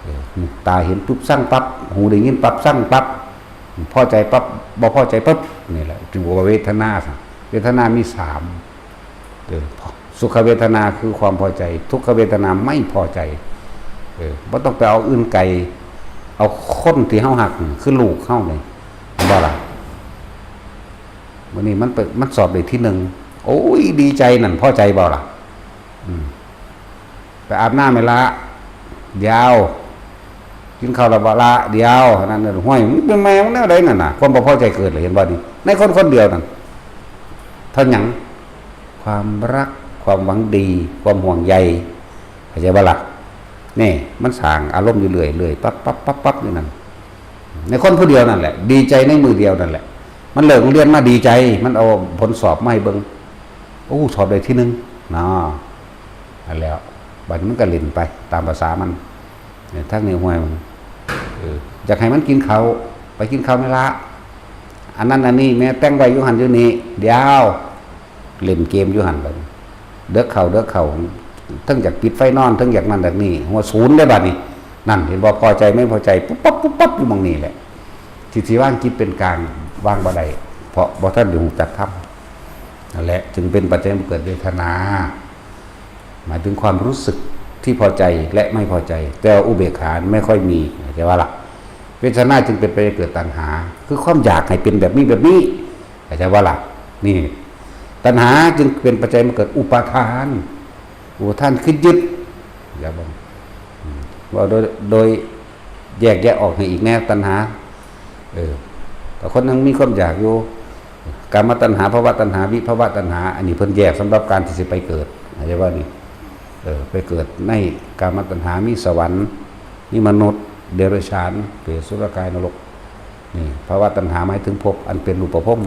เออ ตาเห็นปุ๊บซังปั๊บ หูได้ยินปั๊บซังปั๊บ พอใจปั๊บ บ่พอใจปั๊บ นี่แหละ จึงบอกว่าเวทนา เวทนามีสาม เออ สุขเวทนาคือความพอใจ ทุกขเวทนาไม่พอใจ เออ บ่ต้องไปเอาอื่นไกล เอาคนที่เฮาฮักนี่ คือลูกเฮานี่ บ่ล่ะ มื้อนี้มันไป มันสอบได้ที่หนึ่ง โอ้ย ดีใจนั่น พอใจบ่ล่ะ อืม ไปอาบน้ำไหมละ เดี๋ยว กินข้าวแล้วบ่ละ เดี๋ยว นั่นน่ะ ห้วย มึงเป็นแม่มึงแนวใดนั่นน่ะ ความบ่พอใจเกิดเลย เห็นบ่นี่ ในคนคนเดียวนั่น เท่าหยัง ความรัก ความหวังดี ความห่วงใย เข้าใจบ่ล่ะ นี่ มันสร้างอารมณ์อยู่เรื่อยๆ ปั๊บปั๊บปั๊บปั๊บอยู่นั่น ในคนผู้เดียวนั่นแหละ ดีใจในมือเดียวนั่นแหละ มันเลิกโรงเรียนมาดีใจ มันเอาผลสอบมาให้เบิ่ง โอ้ สอบได้ที่หนึ่ง เนาะ นั่นแหล้ว บัดนี้มันก็เล่นไปตามภาษามัน เนี่ย ทั้งในห้วยมัน เออ อยากให้มันกินข้าว ไปกินข้าวไหมละ อันนั้นอันนี้แม่แต่งไว้อยู่หั่นอยู่นี่ เดี๋ยว เล่นเกมอยู่หั่นบัดนี้ เดิกเข้า เดิกเข้า ทั้งอยากปิดไฟนอน ทั้งอยากนั่นอยากนี่ หัวศูนย์ได้บัดนี้ นั่น เห็นบ่ พอใจไม่พอใจ ปุ๊บปั๊บ ปุ๊บปั๊บ อยู่หม่องนี้แหละ ที่สิวางจิตเป็นกลาง วางบ่ได้ เพราะบ่ทันได้รู้จักธรรม นั่นแหละ จึงเป็นปัจจัยให้เกิดเวทนา หมายถึงความรู้สึก ที่พอใจและไม่พอใจ แต่ว่าอุเบกขาไม่ค่อยมี เข้าใจว่าล่ะ เวทนาจึงเป็นไปเกิดตัณหา คือความอยากให้เป็นแบบนี้แบบนี้ เข้าใจว่าล่ะ นี่ ตัณหาจึงเป็นปัจจัยมาเกิดอุปาทาน อุปาทานคือยึด อย่าบอก อืม ว่าโดย โดยแยกแยะออกให้อีกแน่ตัณหา เออ แต่คนยังมีความอยากอยู่ กามตัณหา ภวตัณหา วิภวตัณหา อันนี้เพิ่นแยกสำหรับการที่สิไปเกิด เข้าใจว่านี่ เออ ไปเกิดในกามตัณหา มีสวรรค์ มีมนุษย์ เดรัจฉาน เปรต สุรกาย นรก นี่ ภวตัณหาหมายถึงภพอันเป็นรูปภพ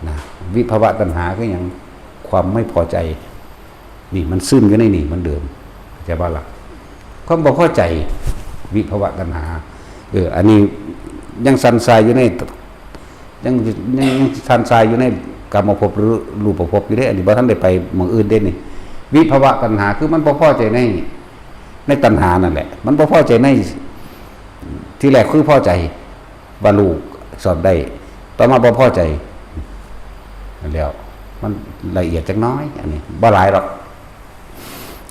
นะ วิภวตัณหาคือหยัง ความไม่พอใจ นี่มันซึมอยู่ในนี่เหมือนเดิม เข้าใจบ่ล่ะ ความบ่พอใจ วิภวตัณหา เออ อันนี้ยังสันทรายอยู่ใน ยัง ยัง ยังสันทรายอยู่ในกามภพหรือรูปภพอยู่เด้ อันนี้บ่ทันได้ไปหม่องอื่นเด้นี่ วิภวตัณหาคือมันบ่พอใจใน ในตัณหานั่นแหละ มันบ่พอใจใน ที่แรกคือพอใจ ว่าลูกสอบได้ ต่อมาบ่พอใจ นั่นแหล้ว มันละเอียดจักหน้อย อันนี้บ่หลายหรอก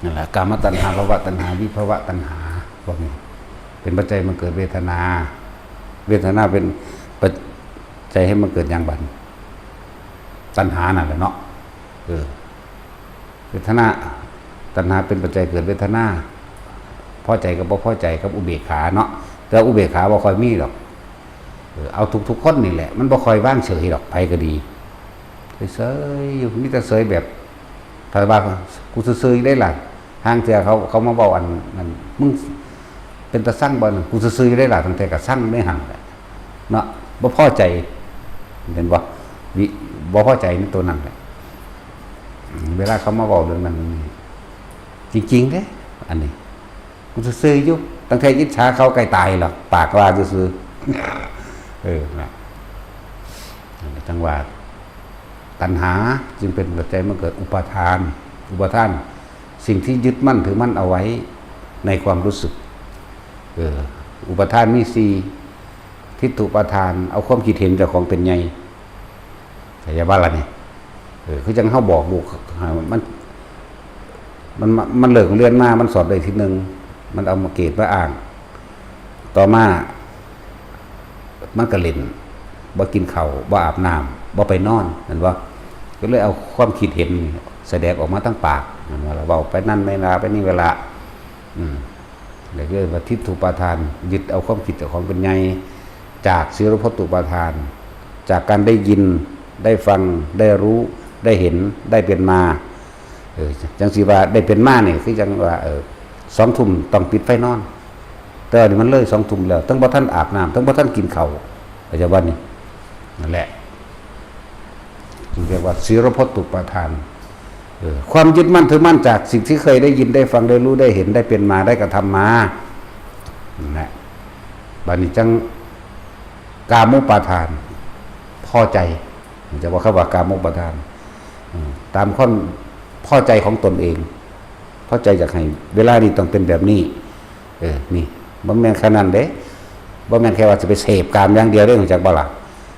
นั่นแหละ กามตัณหา ภวตัณหา วิภวตัณหา พวกนี้ เป็นปัจจัยมันเกิดเวทนา เวทนาเป็นปัจจัยให้มันเกิดหยังบัด ตัณหานั่นแหละเนาะ เออ เวทนา ตัณหาเป็นปัจจัยเกิดเวทนา พอใจกับบ่พอใจกับอุเบกขาเนาะ แต่อุเบกขาบ่ค่อยมีดอก เออ เอาทุกๆคนนี่แหละ มันบ่ค่อยวางเฉยดอก ไผก็ดี เฉยๆอยู่ มีแต่เฉยแบบ ถ้าว่า "กูซื่อๆอยู่ได้ล่ะ" ห่างเทื่อเขา เขามาเว้าอันนั้น "มึงเป็นตาซังบ่" นั่น "กูซื่อๆอยู่ได้ล่ะ" ตั้งแต่ก็ซังในหั่นแหละ เนาะ บ่พอใจ เห็นบ่ วิ บ่พอใจในตัวนั้นแหละ เวลาเขามาเว้าเรื่องนั้น จริงๆเด้ อันนี้ กูซื่อๆอยู่ ตั้งแต่อิจฉาเขาใกล้ตายหรอก ปากว่าซื่อๆ เออ นะ จังว่า ตัณหาจึงเป็นปัจจัยมันเกิดอุปาทาน อุปาทาน สิ่งที่ยึดมั่นถือมั่นเอาไว้ในความรู้สึก เออ อุปาทานมีสี่ ทิฏฐุปาทาน เอาความคิดเห็นเจ้าของเป็นใหญ่ เข้าใจบ่ล่ะนี่ เออ คือจังเฮาบอกลูกให้มัน มัน มันเลิกเรียนมา มันสอบได้ที่หนึ่ง มันเอามาเกรดมาอ้าง ต่อมา มันก็เล่น บ่กินข้าว บ่อาบน้ำ บ่ไปนอน แม่นบ่ ก็เลยเอาความคิดเห็นแสดงออกมาทางปาก แม่นบ่ล่ะ เว้าไปนั่นเวลา ไปนี่เวลา อืม เรียกว่าทิฏฐุปาทาน ยึดเอาความคิดเจ้าของเป็นใหญ่ จากสีรพจน์อุปาทาน จากการได้ยิน ได้ฟัง ได้รู้ ได้เห็น ได้เป็นมา เออ จังสิว่าได้เป็นมานี่ คือจังว่า เออ สองทุ่มต้องปิดไฟนอน แต่ว่านี่มันเลยสองทุ่มแล้ว ทั้งบ่ทันอาบน้ำ ทั้งบ่ทันกินข้าว เข้าใจบ่นี่ นั่นแหละ เรียกว่าสีรพจน์อุปาทาน เออ ความยึดมั่นถือมั่นจากสิ่งที่เคยได้ยิน ได้ฟัง ได้รู้ ได้เห็น ได้เป็นมา ได้กระทำมา นั่นแหละ บัดนี้จัง กามุปาทาน พอใจ จะว่าคำว่ากามุปาทาน อืม ตามความพอใจของตนเอง พอใจอยากให้เวลานี้ต้องเป็นแบบนี้ เออ นี่ บ่แม่นแค่นั้นเด้ บ่แม่นแค่ว่าจะไปเสพกามอย่างเดียวเด้ รู้จักบ่ล่ะ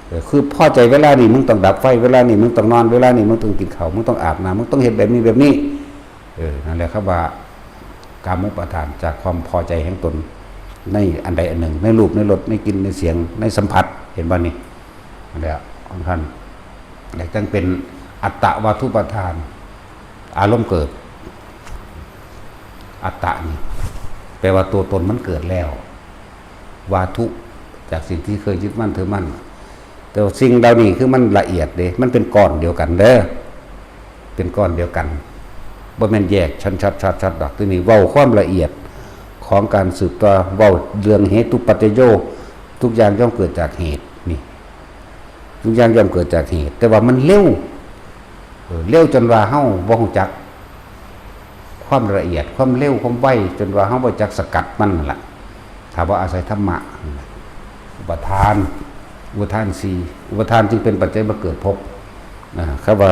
เออ คือพอใจเวลานี้มึงต้องดับไฟ เวลานี้มึงต้องนอน เวลานี้มึงต้องกินข้าว มึงต้องอาบน้ำ มึงต้องเฮ็ดแบบนี้แบบนี้ เออ นั่นแหละครับว่า กามุปาทาน จากความพอใจแห่งตน ในอันใดอันหนึ่ง ในรูป ในรส ในกลิ่น ในเสียง ในสัมผัส เห็นบ่นี่ นั่นแหละ ของท่าน แล้วจังเป็นอัตตวาทุปาทาน อารมณ์เกิด อัตตะนี่ แปลว่าตัวตนมันเกิดแล้ว วาทุ จากสิ่งที่เคยยึดมั่นถือมั่น แต่ว่าสิ่งเหล่านี้คือมันละเอียดเด้ มันเป็นก้อนเดียวกันเด้อ เป็นก้อนเดียวกัน บ่แม่นแยกชั้นชัดชัดชัดดอก ทีนี้เว้าความละเอียดของการสืบต่อ เว้าเรื่องเหตุปัจจโย ทุกอย่างย่อมเกิดจากเหตุ นี่ ทุกอย่างย่อมเกิดจากเหตุ แต่ว่ามันเร็ว เออ เร็วจนว่าเฮาบ่รู้จัก ความละเอียด ความเร็ว ความไว จนว่าเฮาบ่จักสกัดมันนั่นล่ะ ถ้าบ่อาศัยธรรมะนั่นล่ะ อุปาทาน อุปาทานสี่ อุปาทานจึงเป็นปัจจัยมาเกิดภพ อ่า ครับว่า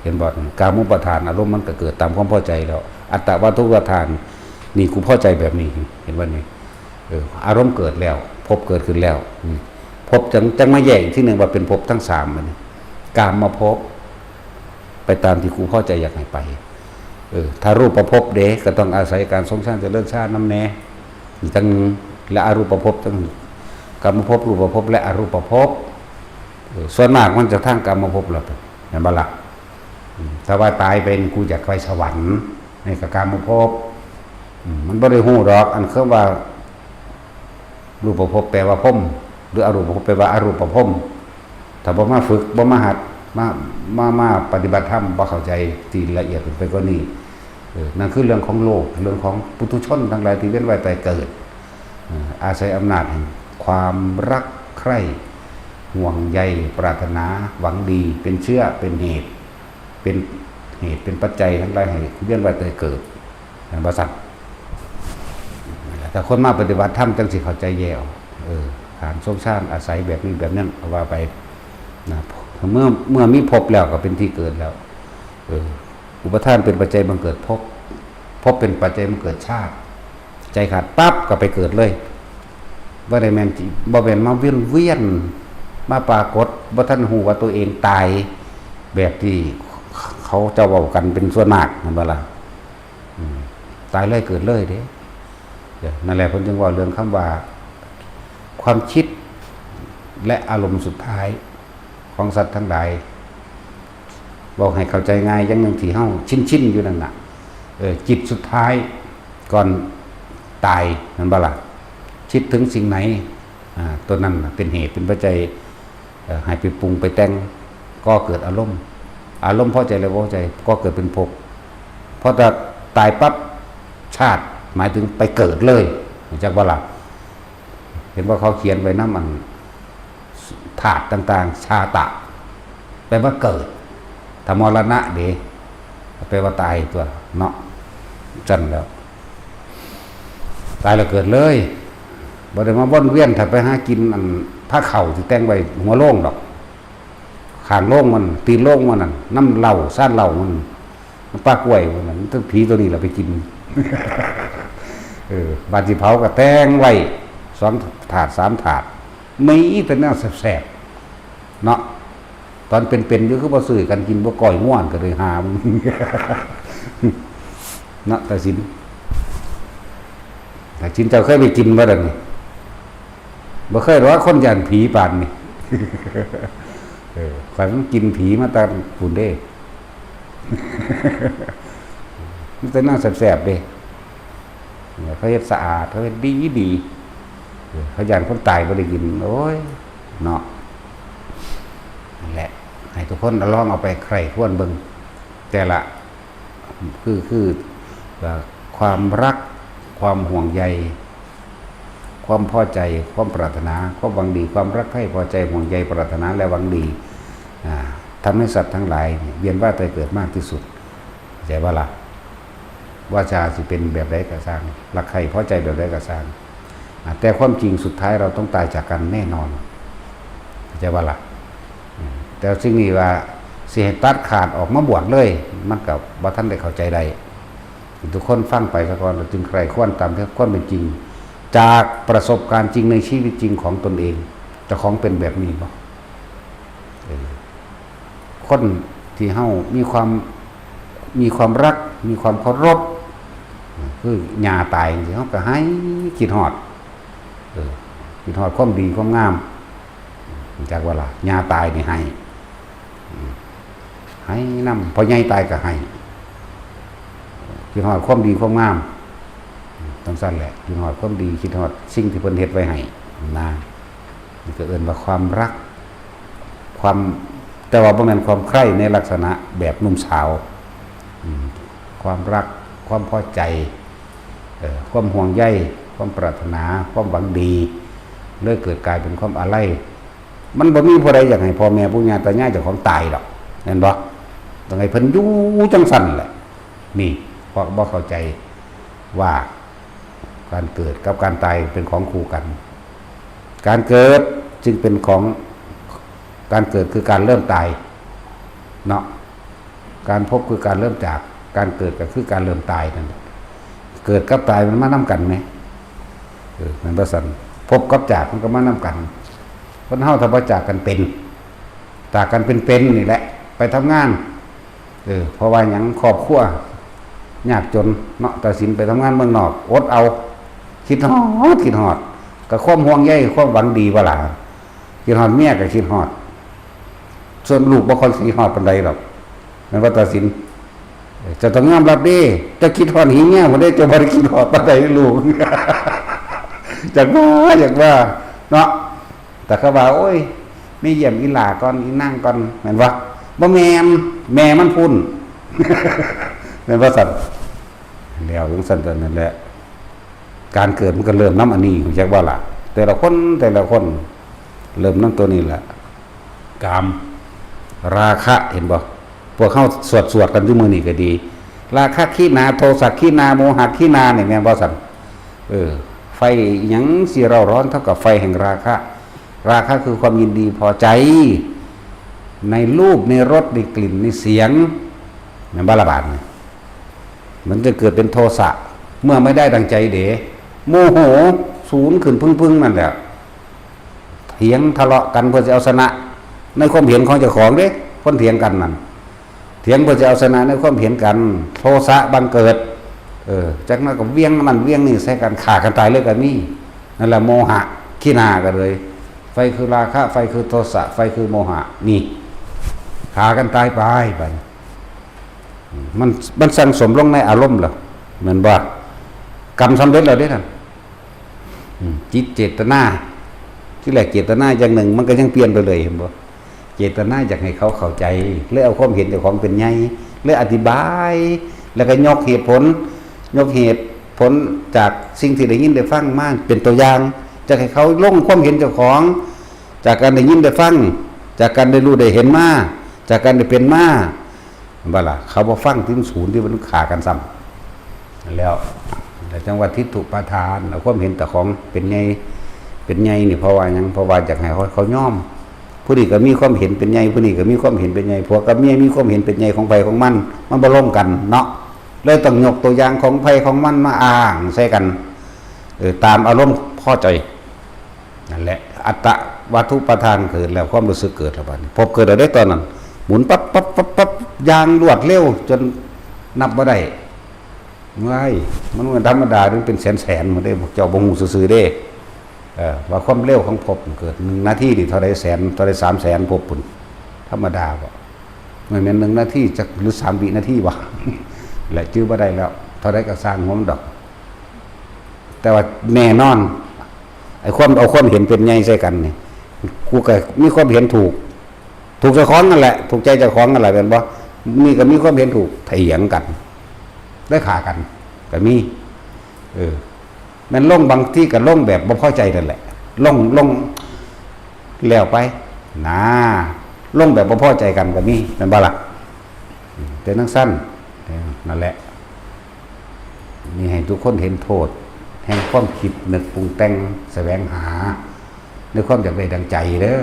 เห็นบ่ กามุปาทาน อารมณ์มันก็เกิดตามความพอใจแล้ว อัตตวาทุปาทาน นี่กูพอใจแบบนี้ เห็นบ่นี่ เออ อารมณ์เกิดแล้ว ภพเกิดขึ้นแล้ว อืม ภพจัง จังมาแยกอีกทีหนึ่งว่าเป็นภพทั้งสาม บัดนี้ กามมาภพ ไปตามที่กูพอใจอยากให้ไป เออ ถ้ารูปประพบเด้ก็ต้องอาศัยการทรงฌานเจริญฌานนำแน่ อีกทั้งหนึ่ง และอรูปประพบทั้ง กามภพ รูปประพบ และอรูปประพบ เออ ส่วนมากมันจะทางกามภพแล้ว เห็นบ่ล่ะ อืม ถ้าว่าตายเป็นกูอยากไปสวรรค์ นี่ก็กามภพ อืม มันบ่ได้ฮู้ดอก อันคำว่า รูปภพแปลว่าพรหม หรืออรูปภพแปลว่าอรูปภพ ถ้าบ่มาฝึก บ่มาหัด มา มา มาปฏิบัติธรรม บ่เข้าใจที่ละเอียดขึ้นไปกว่านี้ เออ นั่นคือเรื่องของโลก เรื่องของปุถุชนทั้งหลายที่เวียนว่ายตายเกิด เออ อาศัยอำนาจแห่งความรักใคร่ ห่วงใย ปรารถนา หวังดี เป็นเชื้อ เป็นเหตุ เป็นเหตุ เป็นปัจจัยทั้งหลายให้เวียนว่ายตายเกิด เห็นบ่ซั่น ถ้าคนมาปฏิบัติธรรมจังสิเข้าใจแย่ออก เออ การทรงฌานอาศัยแบบนี้แบบนั้นก็ว่าไป นะ เมื่อ เมื่อมีภพแล้วก็เป็นที่เกิดแล้ว เออ อุปาทานเป็นปัจจัยบังเกิดภพ ภพเป็นปัจจัยบังเกิดชาติ ใจขาดปั๊บก็ไปเกิดเลย บ่ได้แม่นจิ บ่แม่นมาเวียนเวียน มาปรากฏ บ่ทันฮู้ว่าตัวเองตาย แบบที่เขาเจ้าเว้ากันเป็นส่วนมาก แม่นบ่ล่ะ อืม ตายเลยเกิดเลยเด้ เดี๋ยว นั่นแหละเพิ่นจึงเว้าเรื่องคำว่า ความคิดและอารมณ์สุดท้ายของสัตว์ทั้งหลาย บอกให้เข้าใจง่ายอย่างหนึ่งที่เฮาชินๆ อยู่นั่นน่ะ เออ จิตสุดท้ายก่อนตาย แม่นบ่ล่ะ คิดถึงสิ่งไหน อ่า ตัวนั้นน่ะเป็นเหตุเป็นปัจจัย เอ่อ ให้ไปปรุงไปแต่ง ก่อเกิดอารมณ์ อารมณ์พอใจหรือบ่พอใจ ก่อเกิดเป็นภพ พอจะตายปั๊บ ชาติ หมายถึงไปเกิดเลย รู้จักบ่ล่ะ เห็นว่าเขาเขียนไว้นำอัน ธาตุต่างๆ ชาตะ แปลว่าเกิด ถ้ามรณะเด้ แปลว่าตายตัวเนาะ จั่นแล้ว ตายแล้วเกิดเลย บ่ได้มาวนเวียน ถ้าไปหากินอันผ้าเข่าที่แต่งไว้หัวโลงดอก ข้างโลงมัน ตีนโลงมันนั่น น้ำเหล้า ซ่านเหล้ามัน น้ำปลากล้วยมันนั่น มันผีตัวนี้แหละไปกิน เออ บาดสิเผาก็แต่งไว้ สองถาด สามถาด มีแต่แนวแสบๆ เนาะ ตอนเป็นๆ อยู่คือบ่ซื้อกันกิน บ่ก้อยง่วนก็เลยหามึง เนาะ ตาสิน ตาสิน เจ้าเคยไปกินบ่ล่ะนี่ บ่เคยหรอก คนย่านผีปานนี่ เออ ข้อยมันกินผีมาแต่พุ้นเด้ มันแต่แนวแสบๆ เด้ เขาเฮ็ดสะอาด เขาเฮ็ดดีดี เออ เขาย่านคนตายบ่ได้กิน โอ้ย เนาะ นั่นแหละ ให้ทุกคนลองเอาไปใคร่ครวญเบิ่ง แต่ละ คือ คือ เอ่อ ความรัก ความห่วงใย ความพอใจ ความปรารถนา ความหวังดี ความรักใคร่พอใจ ห่วงใย ปรารถนา และหวังดี อ่า ทำให้สัตว์ทั้งหลายเนี่ยเวียนว่ายตายเกิดมากที่สุด เข้าใจบ่ล่ะ วาจาสิเป็นแบบใดก็ซ่าง รักใคร่พอใจแบบใดก็ซ่าง อ่า แต่ความจริงสุดท้ายเราต้องตายจากกันแน่นอน เข้าใจบ่ล่ะ อืม แต่สิ่งนี้ว่าสิให้ตัดขาดออกมาบวชเลย มันก็บ่ทันได้เข้าใจได้ ทุกคนฟังไปซะก่อน แล้วจึงใคร่ครวญตามที่ความเป็นจริง จากประสบการณ์จริงในชีวิตจริงของตนเอง เจ้าของเป็นแบบนี้บ่ เออ คนที่เฮามีความ มีความรัก มีความเคารพ คือหญ้าตายจังซี้ เฮาก็ไห้คิดฮอด เออ คิดฮอดความดีความงาม รู้จักบ่ล่ะ หญ้าตายนี่ไห้ อืม ไห้นำ พ่อใหญ่ตายก็ไห้ คิดฮอดความดีความงาม จั่งซั้นแหละ คิดฮอดความดี คิดฮอดสิ่งที่เพิ่นเฮ็ดไว้ให้นะ นี่ก็เอิ้นว่าความรัก ความ แต่ว่าบ่แม่นความใคร่ในลักษณะแบบหนุ่มสาว อืม ความรัก ความพอใจ เอ่อ ความห่วงใย ความปรารถนา ความหวังดี เลยเกิดกลายเป็นความอาลัย มันบ่มีผู้ใดอยากให้พ่อแม่ปู่ย่าตายายเจ้าของตายดอก แม่นบ่ ต้องให้เพิ่นอยู่จั่งซั้นแหละ นี่ เพราะบ่เข้าใจว่าการเกิดกับการตายเป็นของคู่กัน การเกิดจึงเป็นของ การเกิดคือการเริ่มตาย เนาะ การพบคือการเริ่มจาก การเกิดก็คือการเริ่มตายนั่นแหละ เกิดกับตายมันมานำกันแหม เออ แม่นบ่ซั่น พบกับจากมันก็มานำกัน คนเฮาถ้าบ่จากกันเป็น จากกันเป็นๆ นี่แหละ ไปทำงาน เออ เพราะว่าหยัง ครอบครัว ยากจนเนาะ ตัดสินไปทำงานเมืองนอก อดเอา คิดฮอด คิดฮอด กับความห่วงใย ความหวังดีบ่ล่ะ คิดฮอดเมียก็คิดฮอด ส่วนลูกบ่ค่อยคิดฮอดปานใดดอก แม่นว่าตัดสิน เจ้าต้องยอมรับเด้ เจ้าคิดฮอดหีเมียบ่ได้ เจ้าบ่ได้คิดฮอดปานใดลูก อยากว่า อยากว่า เนาะ แต่เขาว่า โอ้ย ไม่เยี่ยมอีหล่าก่อน อีนางก่อน แม่นบ่ บ่แม่น แม่มันพุ้น แม่นบ่ซั่น แล้วจั่งซั่น ตอนนั้นแหละ การเกิดมันก็เริ่มนำอันนี้ รู้จักบ่ล่ะ แต่ละคน แต่ละคน เริ่มนำตัวนี้แหละ กาม ราคะ เห็นบ่ พวกเฮาสวด สวดกันอยู่มื้อนี้ก็ดี ราคะขีนา โทสะขีนา โมหะขีนา นี่แม่นบ่ซั่น เออ ไฟหยังสิเร่าร้อนเท่ากับไฟแห่งราคะ ราคะคือความยินดีพอใจ ในรูป ในรส ในกลิ่น ในเสียง แม่นบ่ล่ะบาดนี้ มันจะเกิดเป็นโทสะ เมื่อไม่ได้ดังใจเด้ โมโหสูงขึ้นพึ้งๆ นั่นแหละ เถียงทะเลาะกันเพื่อจะเอาชนะ ในความเห็นของเจ้าของเด้ คนเถียงกันนั่น เถียงเพื่อจะเอาชนะในความเห็นกัน โทสะบังเกิด เออ จากนั้นก็เวียงนั่นเวียงนี่ใส่กัน ฆ่ากันตายเลยก็มี นั่นแหละโมหะขีนากันเลย ไฟคือราคะ ไฟคือโทสะ ไฟคือโมหะ นี่ ฆ่ากันตายไป ไป มัน มันสั่งสมลงในอารมณ์แล้ว แม่นบ่ กรรมสำเร็จแล้วเด้นั่น อืม จิตเจตนา ที่แรกเจตนาอย่างหนึ่ง มันก็ยังเปลี่ยนไปเลย เห็นบ่ เจตนาอยากให้เขาเข้าใจ เลยเอาความเห็นเจ้าของเป็นใหญ่ เลยอธิบาย แล้วก็ยกเหตุผล ยกเหตุผลจากสิ่งที่ได้ยินได้ฟังมาเป็นตัวอย่าง จะให้เขาลงความเห็นเจ้าของ จากการได้ยินได้ฟัง จากการได้รู้ได้เห็นมา จากการได้เป็นมา บ่ล่ะ เขาบ่ฟังที่มันศูนย์ที่มันฆ่ากันซ้ำ แล้ว แต่จังว่าทิฏฐุปาทาน เอาความเห็นแต่ของเป็นใหญ่ เป็นใหญ่นี่เพราะว่าหยัง เพราะว่าอยากให้เขา เขายอม ผู้นี้ก็มีความเห็นเป็นใหญ่ ผู้นี้ก็มีความเห็นเป็นใหญ่ ผัวกับเมียมีความเห็นเป็นใหญ่ของไผของมัน มันบ่ลงกันเนาะ เลยต้องยกตัวอย่างของไผของมันมาอ้างใส่กัน เออ ตามอารมณ์พอใจ นั่นแหละ อัตตวัตถุปาทานเกิดแล้ว ความรู้สึกเกิดแล้วบัดนี้ ภพเกิดแล้วได้ตอนนั้น หมุนปั๊บปั๊บปั๊บปั๊บ อย่างรวดเร็วจนนับบ่ได้ ว้าย มันบ่ธรรมดา มันเป็นแสนๆ หมดเด้ พวกเจ้าบ่ฮู้ซื่อๆ เด้ เออ ว่าความเร็วของภพมันเกิด หนึ่งนาทีนี่เท่าใดแสน เท่าใดสามแสนภพพุ้น ธรรมดาบ่ มันแม่นหนึ่งนาทีจัก หรือสามวินาทีวะ และจื่อบ่ได้แล้ว เท่าใดก็ซ่างหัวมันดอก แต่ว่าแน่นอน ไอ้ความเอาความเห็นเป็นใหญ่ใส่กันนี่ กูก็มีความเห็นถูก ถูกเจ้าของนั่นแหละ ถูกใจเจ้าของนั่นแหละ แม่นบ่ นี่ก็มีความเห็นถูก เถียงกัน ได้ฆ่ากัน ก็มี เออ แม่นลงบางทีก็ลงแบบบ่พอใจนั่นแหละ ลง ลง แล้วไป นะ ลงแบบบ่พอใจกันก็มี แม่นบ่ล่ะ อืม เป็นจั่งซั่น เออ นั่นแหละ นี่ให้ทุกคนเห็นโทษ แห่งความคิดนึกปรุงแต่งแสวงหา ในความอยากได้ดังใจเด้อ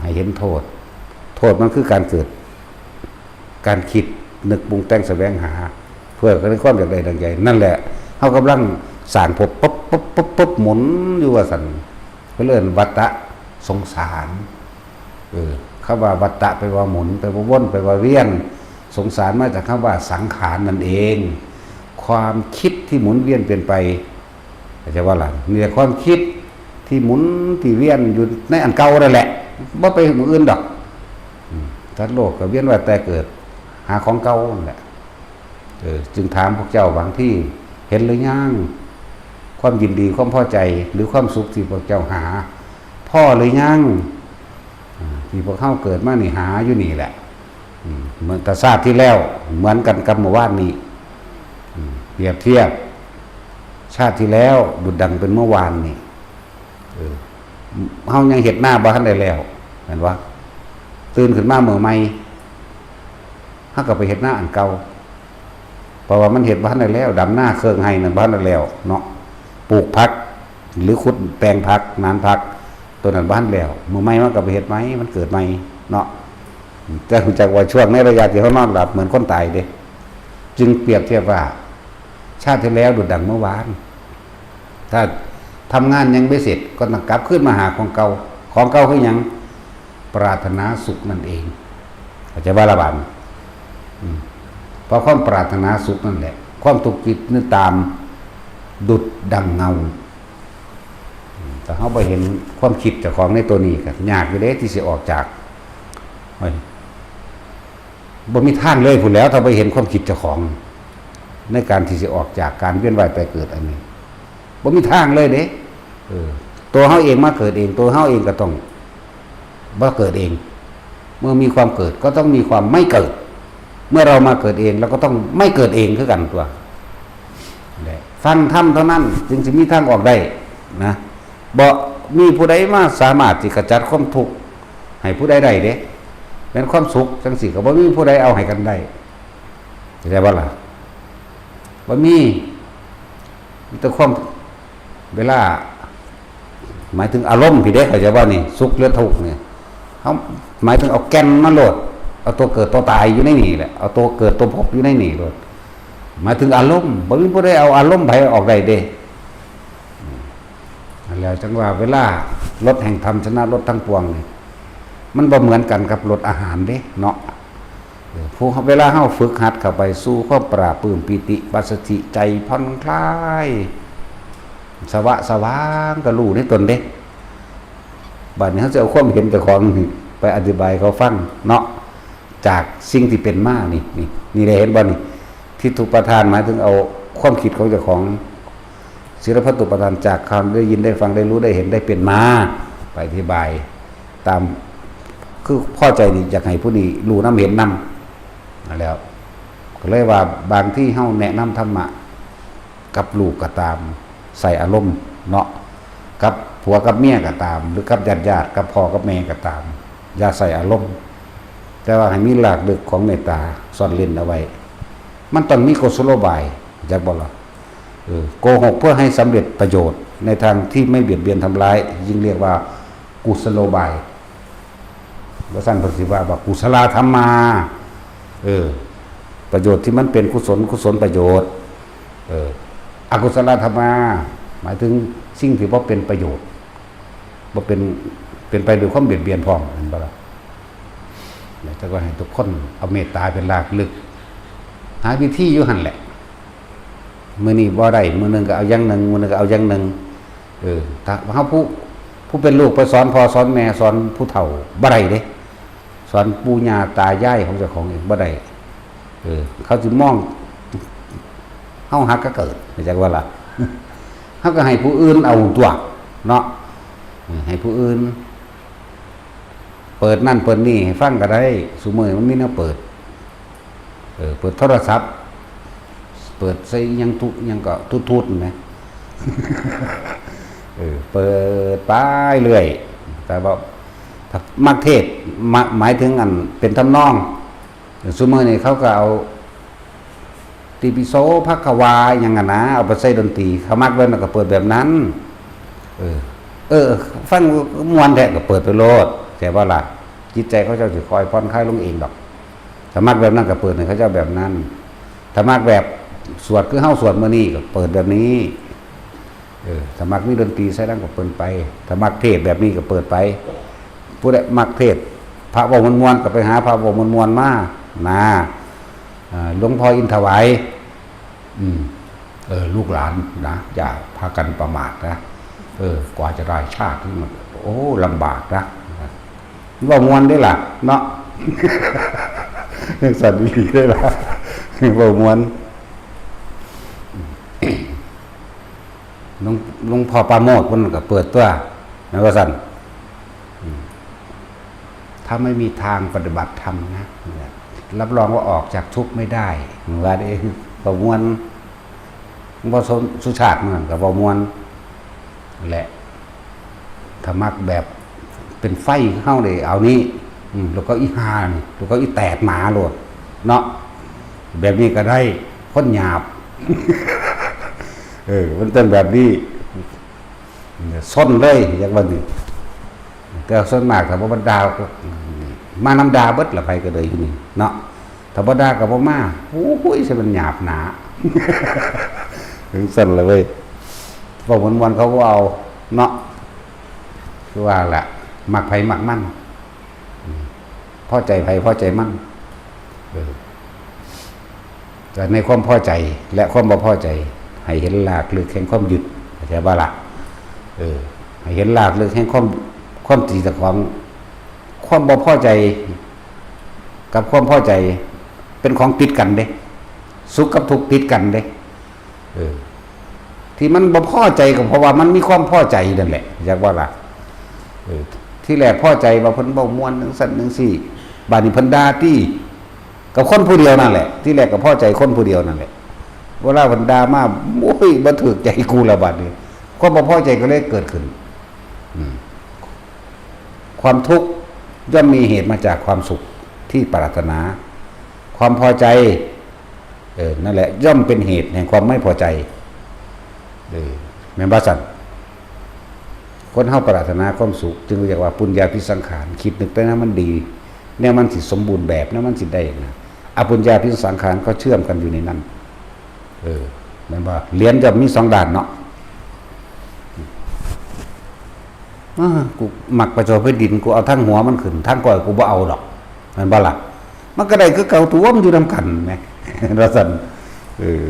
ให้เห็นโทษ โทษมันคือการเกิด การคิดนึกปรุงแต่งแสวงหา เพื่อในความอยากได้ดังใจ นั่นแหละ เฮากำลังสร้างภพปุ๊บปุ๊บปุ๊บปุ๊บหมุนอยู่ว่าซั่น เพิ่นเอิ้นวัฏสงสาร เออ คำว่าวัฏฏะแปลว่าหมุน แปลว่าวน แปลว่าเวียน สงสารมาจากคำว่าสังขารนั่นเอง ความคิดที่หมุนเวียนเปลี่ยนไป เข้าใจบ่ล่ะ มีแต่ความคิดที่หมุนที่เวียนอยู่ในอันเก่านั่นแหละ บ่ไปหม่องอื่นดอก อืม สัตว์โลกก็เวียนว่ายตายเกิด หาของเก่านั่นแหละ เออ จึงถามพวกเจ้าบางที เห็นหรือยัง ความยินดี ความพอใจ หรือความสุขที่พวกเจ้าหา พอหรือยัง อ่า ที่พวกเฮาเกิดมานี่หาอยู่นี่แหละ อืม เหมือนกับชาติที่แล้ว เหมือนกันกับเมื่อวานนี้ อืม เปรียบเทียบ ชาติที่แล้วดุจดังเป็นเมื่อวานนี่ เออ เฮายังเฮ็ดนาบ่ทันได้แล้ว แม่นบ่ ตื่นขึ้นมามื้อใหม่ เฮาก็ไปเฮ็ดนาอันเก่า เพราะว่ามันเฮ็ดบ่ทันได้แล้ว ดำนาเครื่องไฮ่นั่นบ่ทันได้แล้วเนาะ ปลูกผัก หรือขุดแปลงผัก หว่านผัก ตัวนั้นบ่ทันแล้ว มื้อใหม่มันก็ไปเฮ็ดใหม่ มันเกิดใหม่เนาะ แต่รู้จักว่าช่วงในระยะที่เฮานอนหลับเหมือนคนตายเด้ จึงเปรียบเทียบว่า ชาติที่แล้วดุจดังเมื่อวาน ถ้าทำงานยังไม่เสร็จก็ต้องกลับคืนมาหาของเก่า ของเก่าคือหยัง ปรารถนาสุขนั่นเอง เข้าใจบ่ล่ะบาดนี้ อืม ป เอาความปรารถนาสุขนั่นแหละ ความทุกข์คิดนึกตามดุจดังเงา แต่เฮาบ่เห็นความคิดเจ้าของในตัวนี้ก็ยากอยู่เด้ที่สิออกจาก โอ้ย บ่มีทางเลยพู้นแหล้ว ถ้าบ่เห็นความคิดเจ้าของ ในการที่สิออกจากการเวียนว่ายตายเกิดอันนี้ บ่มีทางเลยเด้ เออ ตัวเฮาเองมาเกิดเอง ตัวเฮาเองก็ต้องบ่เกิดเอง เมื่อมีความเกิดก็ต้องมีความไม่เกิด เมื่อเรามาเกิดเอง เราก็ต้องไม่เกิดเองคือกันตัว และฟังธรรมเท่านั้นจึงสิมีทางออกได้นะ บ่มีผู้ใดมาสามารถที่ขจัดความทุกข์ให้ผู้ใดได้เด้ แม่นความสุขจังซี่ก็บ่มีผู้ใดเอาให้กันได้ เข้าใจบ่ล่ะ บ่มี มีแต่ความ เวลา หมายถึงอารมณ์พี้เด้ เข้าใจบ่นี่ สุขหรือทุกข์นี่ เฮาหมายถึงเอาแก่นมาโลด เอาตัวเกิดตัวตายอยู่ในนี่แหละ เอาตัวเกิดตัวพบอยู่ในนี่โลด หมายถึงอารมณ์ บ่มีผู้ใดเอาอารมณ์ไผออกได้เด้ นั่นแหละจังว่าเวลารถแห่งธรรมชนะรถทั้งปวงนี่ มันบ่เหมือนกันกับรถอาหารเด้เนาะ เออ ผู้ เวลาเฮาฝึกหัดเข้าไปสู่ความปราบปลื้มปีติปัสสติใจผ่อนคลาย สวะสว่างก็รู้ในตนเด้ บัดนี้เฮาสิเอาความเห็นเจ้าของนี่ไปอธิบายให้เขาฟังเนาะ จากสิ่งที่เป็นมานี่ นี่ นี่ได้เห็นบ่นี่ ทิฏฐุปาทานหมายถึงเอาความคิดของเจ้าของ ศีลพัตตุปาทานจากคำได้ยินได้ฟังได้รู้ได้เห็นได้เป็นมา ไปอธิบายตาม คือพอใจนี่อยากให้ผู้นี้รู้นำเห็นนำ นั่นแหล้ว ก็เลยว่าบางทีเฮาแนะนำธรรมะ กับลูกก็ตาม ใส่อารมณ์เนาะ กับผัวกับเมียก็ตาม หรือกับญาติๆ กับพ่อกับแม่ก็ตาม อย่าใส่อารมณ์ แต่ว่าให้มีรากลึกของเมตตาซ่อนเร้นเอาไว้ มันต้องมีกุศโลบาย จักบ่ล่ะ เออ โกหกเพื่อให้สำเร็จประโยชน์ในทางที่ไม่เบียดเบียนทำร้าย ยิ่งเรียกว่ากุศโลบาย ว่าซั่นเพิ่นสิว่า ว่ากุศลาธัมมา เออ ประโยชน์ที่มันเป็นกุศล กุศลประโยชน์ เออ อกุศลาธัมมา หมายถึงสิ่งที่บ่เป็นประโยชน์ บ่เป็น เป็นไปด้วยความเบียดเบียนพร้อม เห็นบ่ล่ะ อยากจะว่าให้ทุกคนเอาเมตตาเป็นรากลึก หาวิธีอยู่หั่นแหละ มื้อนี้บ่ได้ มื้อหนึ่งก็เอาอย่างหนึ่ง มื้อหนึ่งก็เอาอย่างหนึ่ง เออ ถ้าเฮาผู้ ผู้เป็นลูกไปสอนพ่อสอนแม่สอนผู้เฒ่าบ่ได้เด้ สอนปู่ย่าตายายของเจ้าของเองบ่ได้ เออ เขาสิมอง เฮาหากะเกิด เข้าใจว่าล่ะ เฮาก็ให้ผู้อื่นเอาตัวเนาะ เออ ให้ผู้อื่น เปิดนั่นเปิดนี่ให้ฟังก็ได้ ซุมื้อมันมีแนวเปิด เออ เปิดโทรศัพท์ เปิดใส่หยังทุกหยังก็ทุดๆนั่นแหม เออ เปิดไปเรื่อย แต่ว่าถ้ามักเทศน์ มะ หมายถึงอันเป็นทำนอง ซุมื้อนี้เขาก็เอา ติปิโสภควา หยังอะนะ เอาไปใส่ดนตรี เขามักแบบนั้นก็เปิดแบบนั้น เออ เออ ฟังม่วนแท้ก็เปิดไปโลด แต่ว่าล่ะ จิตใจเขาเจ้าสิคอยผ่อนคลายลงเองดอก ถ้ามักแบบนั้นก็เปิดให้เขาเจ้าแบบนั้น ถ้ามักแบบสวดคือเฮาสวดมื้อนี้ก็เปิดแบบนี้ เออ ถ้ามักมีดนตรีใส่นำก็เปิดไป ถ้ามักเทศน์แบบนี้ก็เปิดไป ผู้ใดมักเทศน์ พระเว้าม่วนๆก็ไปหาพระเว้าม่วนๆมา นะ อ่า หลวงพ่ออินถวาย อืม เออ ลูกหลานนะ อย่าพากันประมาทนะ เออ กว่าจะได้ชาตินี่มัน โอ้ ลำบากนะ เว้าม่วนเด้ล่ะ เนาะ จั่งซั่นอีหลีเด้ล่ะ เว้าม่วน หลวง หลวงพ่อปราโมทย์เพิ่นก็เปิดตัว แม่นว่าซั่น อืม ถ้าไม่มีทางปฏิบัติธรรมนะ รับรองว่าออกจากทุกข์ไม่ได้ ว่าเด้ เว้าม่วน หลวงพ่อสุชาตินั่นก็เว้าม่วนแหละ ถ้ามักแบบเป็นไฟเฮาเด้ เอานี้ อืม แล้วก็อีห่านี่ แล้วก็อีแตกหมาโลด เนาะ แบบนี้ก็ได้ คนหยาบ เออ มันต้องแบบนี้ ซนเลย อยากว่านี่ แต่ส่วนมากถ้าบ่บรรดาก็ มานำด่าเบิดละ ไผก็เลยอยู่นี่ เนาะ ถ้าบ่ด่าก็บ่มา โอ้ย สิมันหยาบหนา จั่งซั่นล่ะเว้ย เว้าม่วนๆเขาบ่เอา เนาะ คือว่าล่ะ มักไผมักมัน อืม พอใจไผพอใจมัน เออ ก็ในความพอใจและความบ่พอใจ ให้เห็นรากลึกแห่งความยึด เข้าใจบ่ล่ะ? เออ ให้เห็นรากลึกแห่งความ ความที่เจ้าของ ความบ่พอใจ กับความพอใจ เป็นของติดกันเด้ สุขกับทุกข์ติดกันเด้ เออ ที่มันบ่พอใจก็เพราะว่ามันมีความพอใจนั่นแหละ เข้าใจบ่ล่ะ? เออ ที่แรกพอใจว่าเพิ่นเว้าม่วนจั่งซั้นจั่งซี้ บาดนี้เพิ่นด่าตี้ กับคนผู้เดียวนั่นแหละ ที่แรกก็พอใจคนผู้เดียวนั่นแหละ เวลาเพิ่นด่ามา โอ้ย บ่ถูกใจกูแล้วบาดนี้ ความบ่พอใจก็เลยเกิดขึ้น อืม ความทุกข์ย่อมมีเหตุมาจากความสุขที่ปรารถนา ความพอใจ เออ นั่นแหละ ย่อมเป็นเหตุแห่งความไม่พอใจ เออ แม่นบ่ซั่น? คนเฮาปรารถนาความสุข จึงเรียกว่าปุญญาภิสังขาร คิดนึกไปแนวมันดี แนวมันสิสมบูรณ์แบบ แนวมันสิได้นะ อปุญญาภิสังขารก็เชื่อมกันอยู่ในนั้น เออ แม่นบ่? เหรียญย่อมมีสองด้านเนาะ อ้า กูมักประจอแผ่นดิน กูเอาทางหัวมันขึ้น ทางก้อยกูบ่เอาดอก แม่นบ่ล่ะ? มันก็ได้คือเก่า ตัวมันอยู่นำกันแหม ว่าซั่น เออ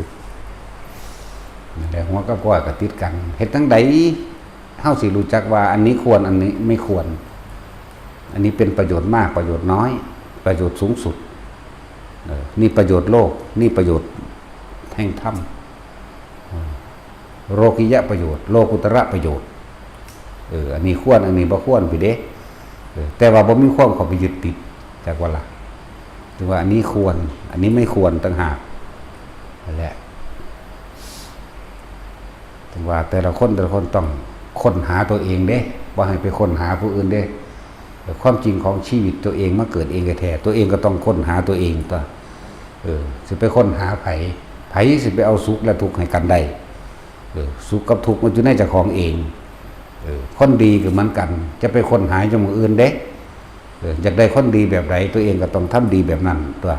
นั่นแหละ หัวกับก้อยก็ติดกัน เฮ็ดจั่งใดเฮาสิรู้จักว่าอันนี้ควร อันนี้ไม่ควร อันนี้เป็นประโยชน์มาก ประโยชน์น้อย ประโยชน์สูงสุด เออ นี่ประโยชน์โลก นี่ประโยชน์แห่งธรรม เออ โลกิยะประโยชน์ โลกุตระประโยชน์ เออ อันนี้ควร อันนี้บ่ควร ซี้เด้ เออ แต่ว่าบ่มีความเข้าไปยึดติด จักว่าล่ะ ถือว่าอันนี้ควร อันนี้ไม่ควรต่างหาก นั่นแหละ ถึงว่าแต่ละคน แต่ละคนต้องค้นหาตัวเองเด้ บ่ให้ไปค้นหาผู้อื่นเด้ แต่ความจริงของชีวิตตัวเองมาเกิดเองแท้ๆ ตัวเองก็ต้องค้นหาตัวเองตั๊ว เออ สิไปค้นหาไผ ไผสิไปเอาสุขและทุกข์ให้กันได้ เออ สุขกับทุกข์มันอยู่ในเจ้าของเอง เออ คนดีก็เหมือนกัน จะไปค้นหาอยู่หม่องอื่นเด้ เออ อยากได้คนดีแบบใด ตัวเองก็ต้องทำดีแบบนั้นตั๊ว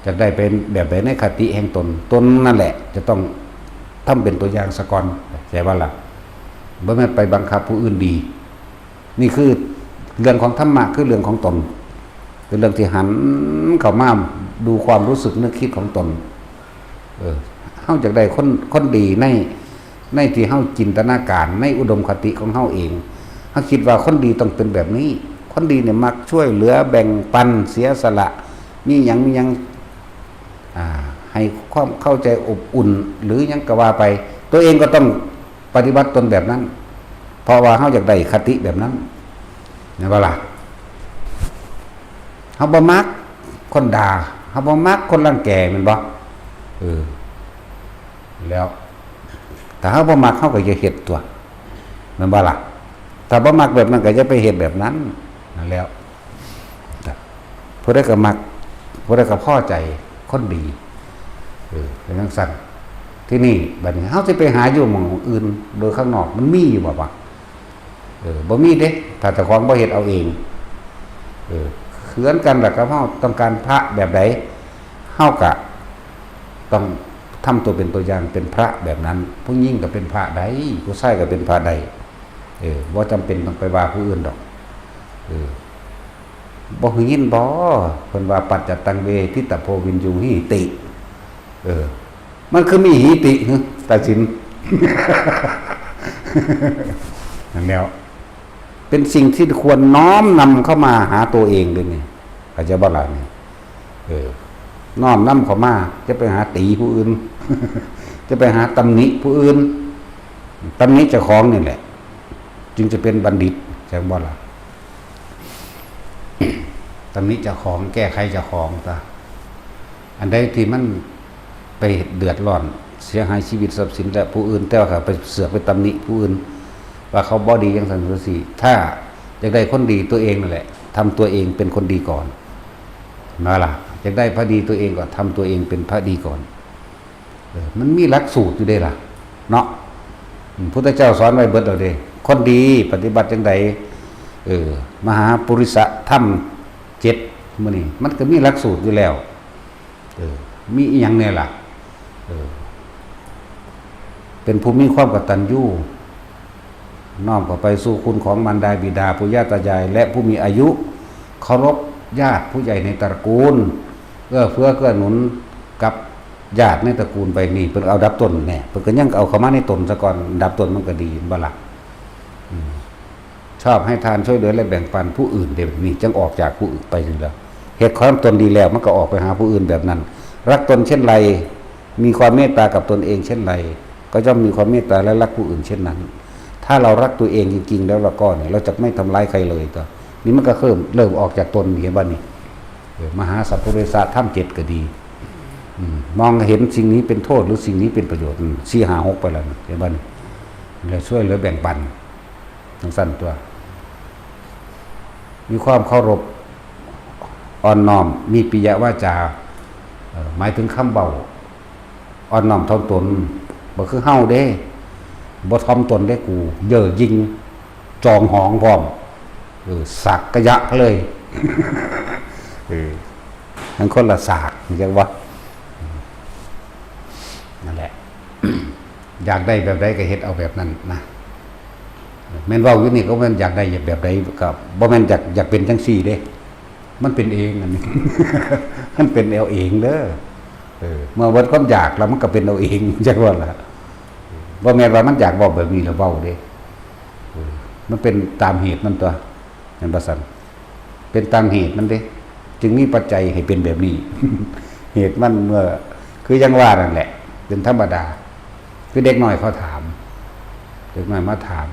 อยากได้เป็นแบบใดในคติแห่งตน ตนนั่นแหละจะต้องทำเป็นตัวอย่างซะก่อน เข้าใจบ่ล่ะ? บ่แม่นไปบังคับผู้อื่นดี นี่คือเรื่องของธรรมะ คือเรื่องของตน เป็นเรื่องที่หันเข้ามาดูความรู้สึกนึกคิดของตน เออ เฮาอยากได้คน คนดีใน ในที่เฮาจินตนาการ ในอุดมคติของเฮาเอง เฮาคิดว่าคนดีต้องเป็นแบบนี้ คนดีเนี่ยมักช่วยเหลือแบ่งปัน เสียสละ มีหยัง มีหยัง อ่า ให้ความเข้าใจอบอุ่น หรือหยังก็ว่าไป ตัวเองก็ต้องปฏิบัติตนแบบนั้น เพราะว่าเฮาอยากได้คติแบบนั้น แม่นบ่ล่ะ? เฮาบ่มักคนด่า เฮาบ่มักคนรังแก แม่นบ่? เออ แล้ว ถ้าเฮาบ่มัก เฮาก็อย่าเฮ็ดตั๊ว แม่นบ่ล่ะ? ถ้าบ่มักแบบนั้นก็อย่าไปเฮ็ดแบบนั้น นั่นแหล้ว ผู้ใดก็มัก ผู้ใดก็พอใจ คนดี เออ เป็นจั่งซั้น ทีนี้บัดนี้เฮาสิไปหาอยู่หม่องอื่น โดยข้างนอก มันมีอยู่บ่วะ? เออ บ่มีเด้ ถ้าเจ้าของบ่เฮ็ดเอาเอง เออ คือกันล่ะครับ เฮาต้องการพระแบบใด เฮาก็ต้องทำตัวเป็นตัวอย่าง เป็นพระแบบนั้น ผู้หญิงก็เป็นพระได้ ผู้ชายก็เป็นพระได้ เออ บ่จำเป็นต้องไปว่าผู้อื่นดอก เออ บ่ได้ยินบ่ เพิ่นว่า ปัจจตังเวทิตโพวิญญูหิติ เออ มันคือมีหิติ หึ ตัดสิน นั่นแหล้ว เป็นสิ่งที่ควรน้อมนำเข้ามาหาตัวเองเด้นี่ เข้าใจบ่ล่ะนี่? เออ น้อมนำเข้ามา จะไปหาตีผู้อื่น จะไปหาตำหนิผู้อื่น ตำหนิเจ้าของนี่แหละ จึงจะเป็นบัณฑิต เข้าใจบ่ล่ะ? ตำหนิเจ้าของ แก้ไขเจ้าของซะ อันใดที่มันไปเดือดร้อน เสียหายชีวิตทรัพย์สินและผู้อื่น แต่ว่าก็ไปเสือกไปตำหนิผู้อื่น ว่าเขาบ่ดีจั่งซั้นจั่งซี้ ถ้าอยากได้คนดี ตัวเองนั่นแหละ ทำตัวเองเป็นคนดีก่อน แม่นบ่ล่ะ? อยากได้พระดี ตัวเองก็ทำตัวเองเป็นพระดีก่อน เออ มันมีหลักสูตรอยู่เด้ล่ะ เนาะ อืม พุทธเจ้าสอนไว้เบิดแล้วเด้ คนดีปฏิบัติจั่งใด เออ มหาปุริสธรรมเจ็ดหมู่นี่ มันก็มีหลักสูตรอยู่แล้ว เออ มีอิหยังแน่ล่ะ เออ เป็นผู้มีความกตัญญู น้อมเข้าไปสู่คุณของมารดาบิดา ปู่ย่าตายาย และผู้มีอายุ เคารพญาติผู้ใหญ่ในตระกูล เอื้อเฟื้อเกื้อหนุนกับ ญาติในตระกูลไปนี่ เพิ่นเอาอันดับต้นแน่ เพิ่นก็ยังเอาเข้ามาในตนซะก่อน อันดับต้นมันก็ดี แม่นบ่ล่ะ อืม ชอบให้ทานช่วยเหลือและแบ่งปันผู้อื่น เด้ นี่จั่งออกจากผู้อื่นไปนี่แหละ เฮ็ดของตนดีแล้ว มันก็ออกไปหาผู้อื่นแบบนั้น รักตนเช่นไร มีความเมตตากับตนเองเช่นไร ก็ย่อมมีความเมตตาและรักผู้อื่นเช่นนั้น ถ้าเรารักตัวเองจริงๆ แล้วเราก็เนี่ย เราจะไม่ทำร้ายใครเลย ตัวนี้มันก็เริ่ม เริ่มออกจากตน เห็นบ่นี่ เออ มหาสัพพุริสธรรมเจ็ดก็ดี อืม มองเห็นสิ่งนี้เป็นโทษหรือสิ่งนี้เป็นประโยชน์ อืม สี่ ห้า หก ไปแล้วนะ เห็นบ่นี่ แล้วช่วยเหลือแบ่งปัน จั่งซั้นตัว มีความเคารพ อ่อนน้อม มีปิยวาจา เอ่อ หมายถึงคำเว้า อ่อนน้อมถ่อมตน บ่คือเฮาเด้ บ่ถ่อมตนเด้กู เย่อหยิ่ง จองหองพร้อม เออ สักกะยะเลย เออ ทั้งคนละสาก จั่งว่า นั่นแหละ อยากได้แบบใดก็เฮ็ดเอาแบบนั้นนะ แม่นเว้าอยู่นี่ก็แม่นอยากได้แบบใด ก็บ่แม่นอยาก อยากเป็นจั่งซี้เด้ มันเป็นเองอันนี้ มันเป็นเอาเองเด้อ เออ เมื่อเบิดความอยากแล้วมันก็เป็นเอาเอง จั่งว่าล่ะ บ่แม่นว่ามันอยากเว้าแบบนี้แล้วเว้าเด้ เออ มันเป็นตามเหตุมันตัว แม่นบ่ซั่น เป็นตามเหตุมันเด้ จึงมีปัจจัยให้เป็นแบบนี้ เหตุมันเมื่อ คือยังว่านั่นแหละ เป็นธรรมดา คือเด็กน้อยเขาถาม เด็กน้อยมาถาม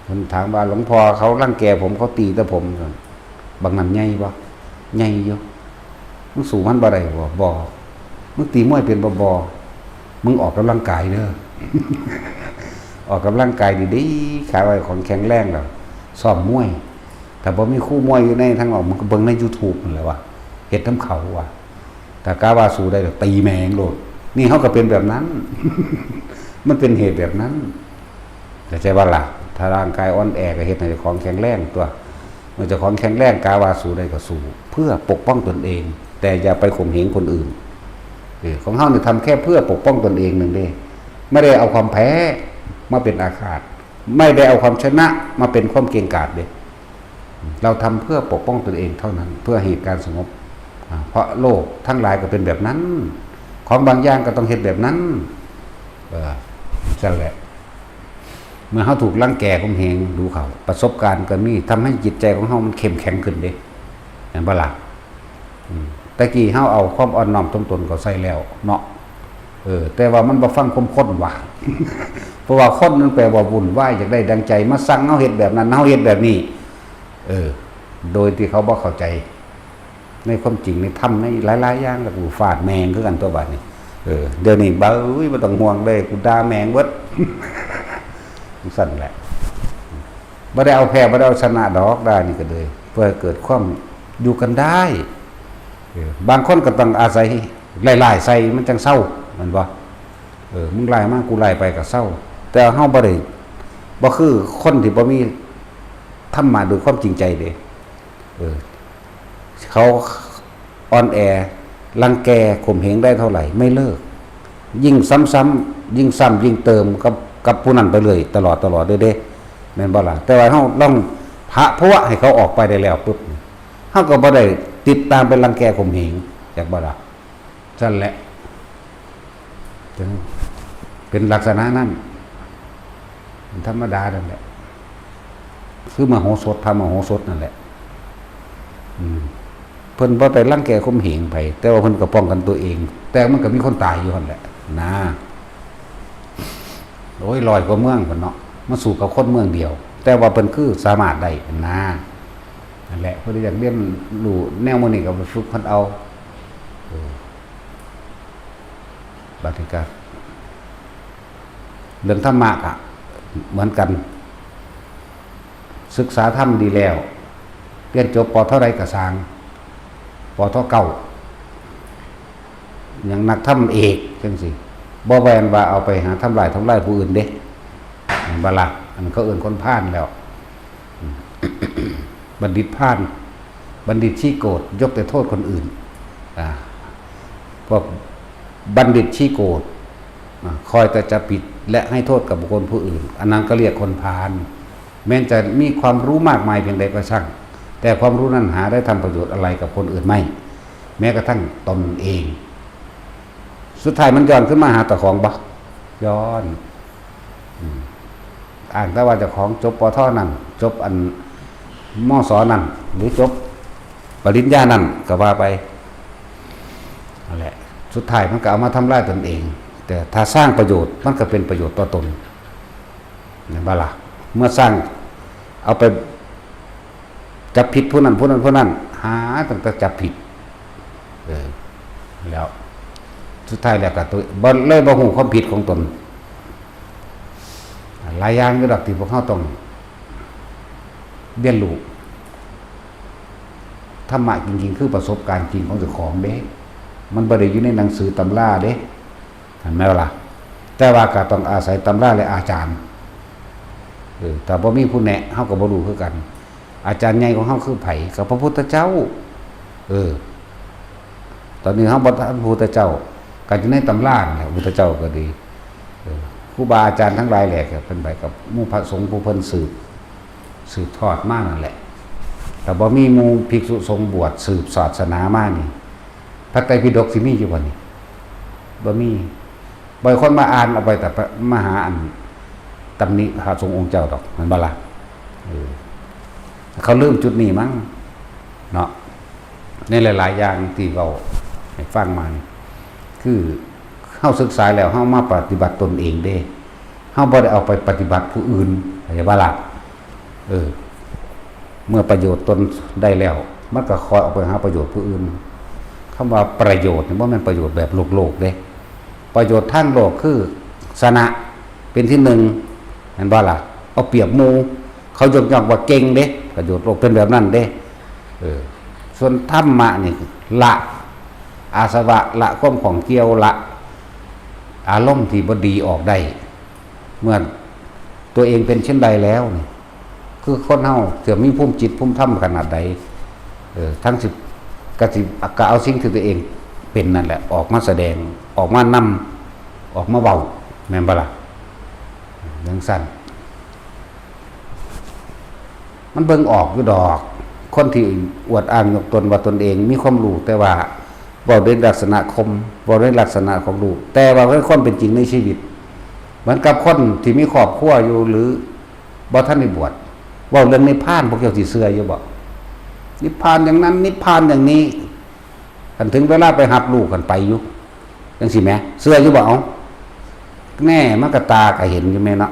เพิ่นถามว่า "หลวงพ่อ เขารังแกผม เขาตีแต่ผม" "บักนั้นใหญ่บ่" "ใหญ่อยู่" "มึงสู้มันบ่ได้บ่" "บ่" "มึงตีมวยเป็นบ่" "บ่" "มึงออกกำลังกายเด้อ" ออกกำลังกายดีๆ ขาไว้ของแข็งแรงแล้ว ซ้อมมวย ถ้าบ่มีครูมวยอยู่ในทางออก มึงก็เบิ่งใน YouTube นั่นแหละว่า เฮ็ดนำเขาว่า ถ้ากะว่าสู้ได้ก็ตีแม่งโลด นี่เฮาก็เป็นแบบนั้น มันเป็นเหตุแบบนั้น เข้าใจบ่ล่ะ ถ้าร่างกายอ่อนแอก็เฮ็ดให้เจ้าของแข็งแรงตัว เมื่อเจ้าของแข็งแรง กะว่าสู้ได้ก็สู้ เพื่อปกป้องตนเอง แต่อย่าไปข่มเหงคนอื่น เออ ของเฮานี่ทำแค่เพื่อปกป้องตนเองหนึ่งเด้ ไม่ได้เอาความแพ้มาเป็นอาฆาต ไม่ได้เอาความชนะมาเป็นความเกรงกาดเด้ เราทำเพื่อปกป้องตนเองเท่านั้น เพื่อเหตุการณ์สงบ อ่า เพราะโลกทั้งหลายก็เป็นแบบนั้น ของบางอย่างก็ต้องเฮ็ดแบบนั้น เออ จั่งซั้นแหละ เมื่อเฮาถูกรังแกข่มเหงดูเข้า ประสบการณ์ก็มี ทำให้จิตใจของเฮามันเข้มแข็งขึ้นเด้ แม่นบ่ล่ะ อืม แต่กี้เฮาเอาความอ่อนน้อมถ่อมตนเข้าใส่แล้วเนาะ เออ แต่ว่ามันบ่ฟังความคนว่า เพราะว่าคนมันแปลว่าวุ่นวาย อยากได้ดังใจ มาสั่งเฮาเฮ็ดแบบนั้น เฮาเฮ็ดแบบนี้ เออ โดยที่เขาบ่เข้าใจ ในความจริง ในธรรม ในหลายๆ อย่าง แล้วกูฟาดแม่งคือกันตัวบัดนี้ เออ เดี๋ยวนี้ เบ้ย บ่ต้องห่วงเลย กูด่าแม่งเบิด จั่งซั้นแหละ บ่ได้เอาแพ้ บ่ได้เอาชนะดอก ด่านี่ก็เลย เพื่อให้เกิดความอยู่กันได้ เออ บางคนก็ต้องอาศัยไล่ๆ ใส่มันจั่งเซา แม่นบ่ เออ มึงไล่มา กูไล่ไปก็เซา แต่เฮาบ่ได้ บ่คือคนที่บ่มีธรรมะด้วยความจริงใจเด้ เออ เขาอ่อนแอ รังแก ข่มเหงได้เท่าไหร่ ไม่เลิก ยิ่งซ้ำๆ ยิ่งซ้ำ ยิ่งเติมกับ กับผู้นั้นไปเรื่อย ตลอด ตลอดเด้ แม่นบ่ล่ะ แต่ว่าเฮาลองพะพัวให้เขาออกไปได้แล้วปุ๊บ เฮาก็บ่ได้ติดตามไปรังแกข่มเหง จักบ่ล่ะ จั่งซั้นแหละ เป็นลักษณะนั้น มันธรรมดานั่นแหละ คือมโหสถ พระมโหสถนั่นแหละ อืม เพิ่นบ่ไปรังแกข่มเหงไผ แต่ว่าเพิ่นก็ป้องกันตัวเอง แต่มันก็มีคนตายอยู่หั่นแหละ นะ โอ้ย ร้อยกว่าเมืองพุ้นเนาะ มาสู้กับคนเมืองเดียว แต่ว่าเพิ่นคือสามารถได้นะ นั่นแหละ เพิ่นอยากเรียนรู้แนวหมู่นี้ก็ไปฝึกเพิ่นเอา เออ บัดนี้ก็ เรื่องธรรมะก็เหมือนกัน ศึกษาธรรมดีแล้ว เรียนจบ ป.เท่าใดก็ซ่าง ป.เท่าเก้า อย่างนักธรรมเอกจั่งซี้ บ่แม่นว่าเอาไปหาทำลาย ทำลายผู้อื่นเด้ แม่นบ่ล่ะ อันเขาเอิ้นคนพาลแล้ว บัณฑิตพาล บัณฑิตขี้โกรธ ยกแต่โทษคนอื่น อ่า พวกบัณฑิตขี้โกรธ อ่า คอยแต่จะผิดและให้โทษกับบุคคลผู้อื่น อันนั้นก็เรียกคนพาล แม้จะมีความรู้มากมายเพียงใดก็ช่าง แต่ความรู้นั้นหาได้ทำประโยชน์อะไรกับคนอื่นไม่ แม้กระทั่งตนเอง สุดท้ายมันย้อนขึ้นมาหาเจ้าของบ่ ย้อน อืม อ้างแต่ว่าเจ้าของจบ ป.ท. นั่น จบอัน ม.ส. นั่น หรือจบปริญญานั่นก็ว่าไป นั่นแหละ สุดท้ายมันก็เอามาทำลายตนเอง แต่ถ้าสร้างประโยชน์มันก็เป็นประโยชน์ต่อตน เห็นบ่ล่ะ เมื่อสร้าง เอาไปจับผิดผู้นั้น ผู้นั้น ผู้นั้น หาตั้งแต่จับผิด เออ แล้ว สุดท้ายแล้วก็ตัว บ่ เลยบ่ฮู้ความผิดของตน หลายอย่างอยู่ดอกที่พวกเราต้องเรียนรู้ ธรรมะจริงๆ คือประสบการณ์จริงของเจ้าของเด้ มันบ่ได้อยู่ในหนังสือตำราเด้ เห็นไหมล่ะ แต่ว่าก็ต้องอาศัยตำราและอาจารย์ เออ ถ้าบ่มีผู้แนะ เฮาก็บ่รู้คือกัน อาจารย์ใหญ่ของเฮาคือไผ ก็พระพุทธเจ้า เออ ตอนนี้เฮาบ่ทันพระพุทธเจ้า ก็อยู่ในตำรานั่นแหละ พระพุทธเจ้าก็ดี เออ ครูบาอาจารย์ทั้งหลายแหละ ก็เป็นไปกับหมู่พระสงฆ์ผู้เพิ่นสืบ สืบทอดมานั่นแหละ แต่บ่มีหมู่ภิกษุสงฆ์บวชสืบศาสนามานี่ พระไตรปิฎกสิมีอยู่บ่นี่ บ่มี บ่อยคนมาอ่านเอาไปแต่มาหาอันตำหนิพระสงฆ์องค์เจ้าดอก แม่นบ่ล่ะ เออ เขาลืมจุดนี้มั้ง เนาะ ในหลายๆอย่างที่เว้าให้ฟังมานี่ คือเฮาศึกษาแล้วเฮามาปฏิบัติตนเองเด้ เฮาบ่ได้เอาไปปฏิบัติผู้อื่น เข้าใจบ่ล่ะ เออ เมื่อประโยชน์ตนได้แล้ว มันก็คอยออกไปหาประโยชน์ผู้อื่น คำว่าประโยชน์นี่บ่แม่นประโยชน์แบบโลกๆเด้ ประโยชน์ทางโลกคือชนะ เป็นที่หนึ่ง เห็นบ่ล่ะ เอาเปรียบหมู่ เขายกย่องว่าเก่งเด้ ประโยชน์โลกเป็นแบบนั้นเด้ เออ ส่วนธรรมะนี่ละอาสวะ ละความข้องเกี่ยว ละอารมณ์ที่บ่ดีออกได้ เมื่อตัวเองเป็นเช่นใดแล้วนี่ คือคนเฮาจะมีภูมิจิตภูมิธรรมขนาดใด เออ ทั้งสิบ ก็สิ ก็เอาสิ่งที่ตัวเองเป็นนั่นแหละ ออกมาแสดง ออกมานำ ออกมาเว้า แม่นบ่ล่ะ จั่งซั้น มันเบิ่งออกอยู่ดอก คนที่อวดอ้างยกตนว่าตนเองมีความรู้ แต่ว่าเว้าในลักษณะข่ม เว้าในลักษณะของรู้ แต่ว่าในความเป็นจริงในชีวิต เหมือนกับคนที่มีครอบครัวอยู่ หรือบ่ทันได้บวช เว้าเรื่องนิพพาน พวกเจ้าสิเชื่ออยู่บ่ นิพพานอย่างนั้น นิพพานอย่างนี้ คันถึงเวลาไปรับลูกกันไปอยู่ จั่งซี้แหม เชื่ออยู่บ่ เอ้า แน่ มันก็ตาก็เห็นอยู่แม่เนาะ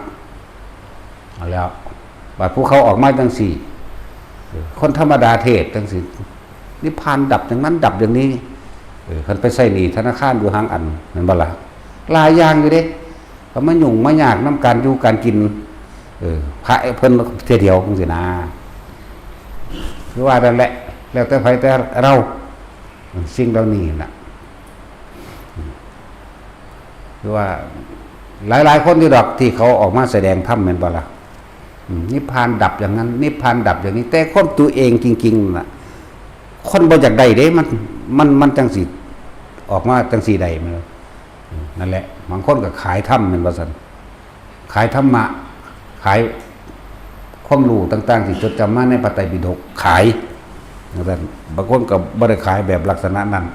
เอาแล้ว บัดผู้เขาออกมาจั่งซี้ เออ คนธรรมดาเทศจั่งซี้ นิพพานดับอย่างนั้นดับอย่างนี้ เออ คันไปใช้หนี้ธนาคารอยู่หางอัน แม่นบ่ล่ะ หลายอย่างอยู่เด้ ก็มายุ่งมายากนำการอยู่การกิน เออ พระเพิ่นเทื่อเดียวจั่งซี้นะ คือว่านั่นแหละ แล้วแต่ไผแต่เรา สิ่งเหล่านี้น่ะ คือว่าหลายๆคนอยู่ดอกที่เขาออกมาแสดงธรรม แม่นบ่ล่ะ อืม นิพพานดับอย่างนั้น นิพพานดับอย่างนี้ แต่ความตัวเองจริงๆน่ะ คนบ่อยากได้เด้ มัน มัน มันจั่งสิออกมาจั่งสิได้แม่นบ่ อืม นั่นแหละ บางคนก็ขายธรรม แม่นว่าซั่น ขายธรรมะ ขายความรู้ต่างๆที่จดจำมาในพระไตรปิฎก ขายว่าซั่น บางคนก็บ่ได้ขายแบบลักษณะนั้น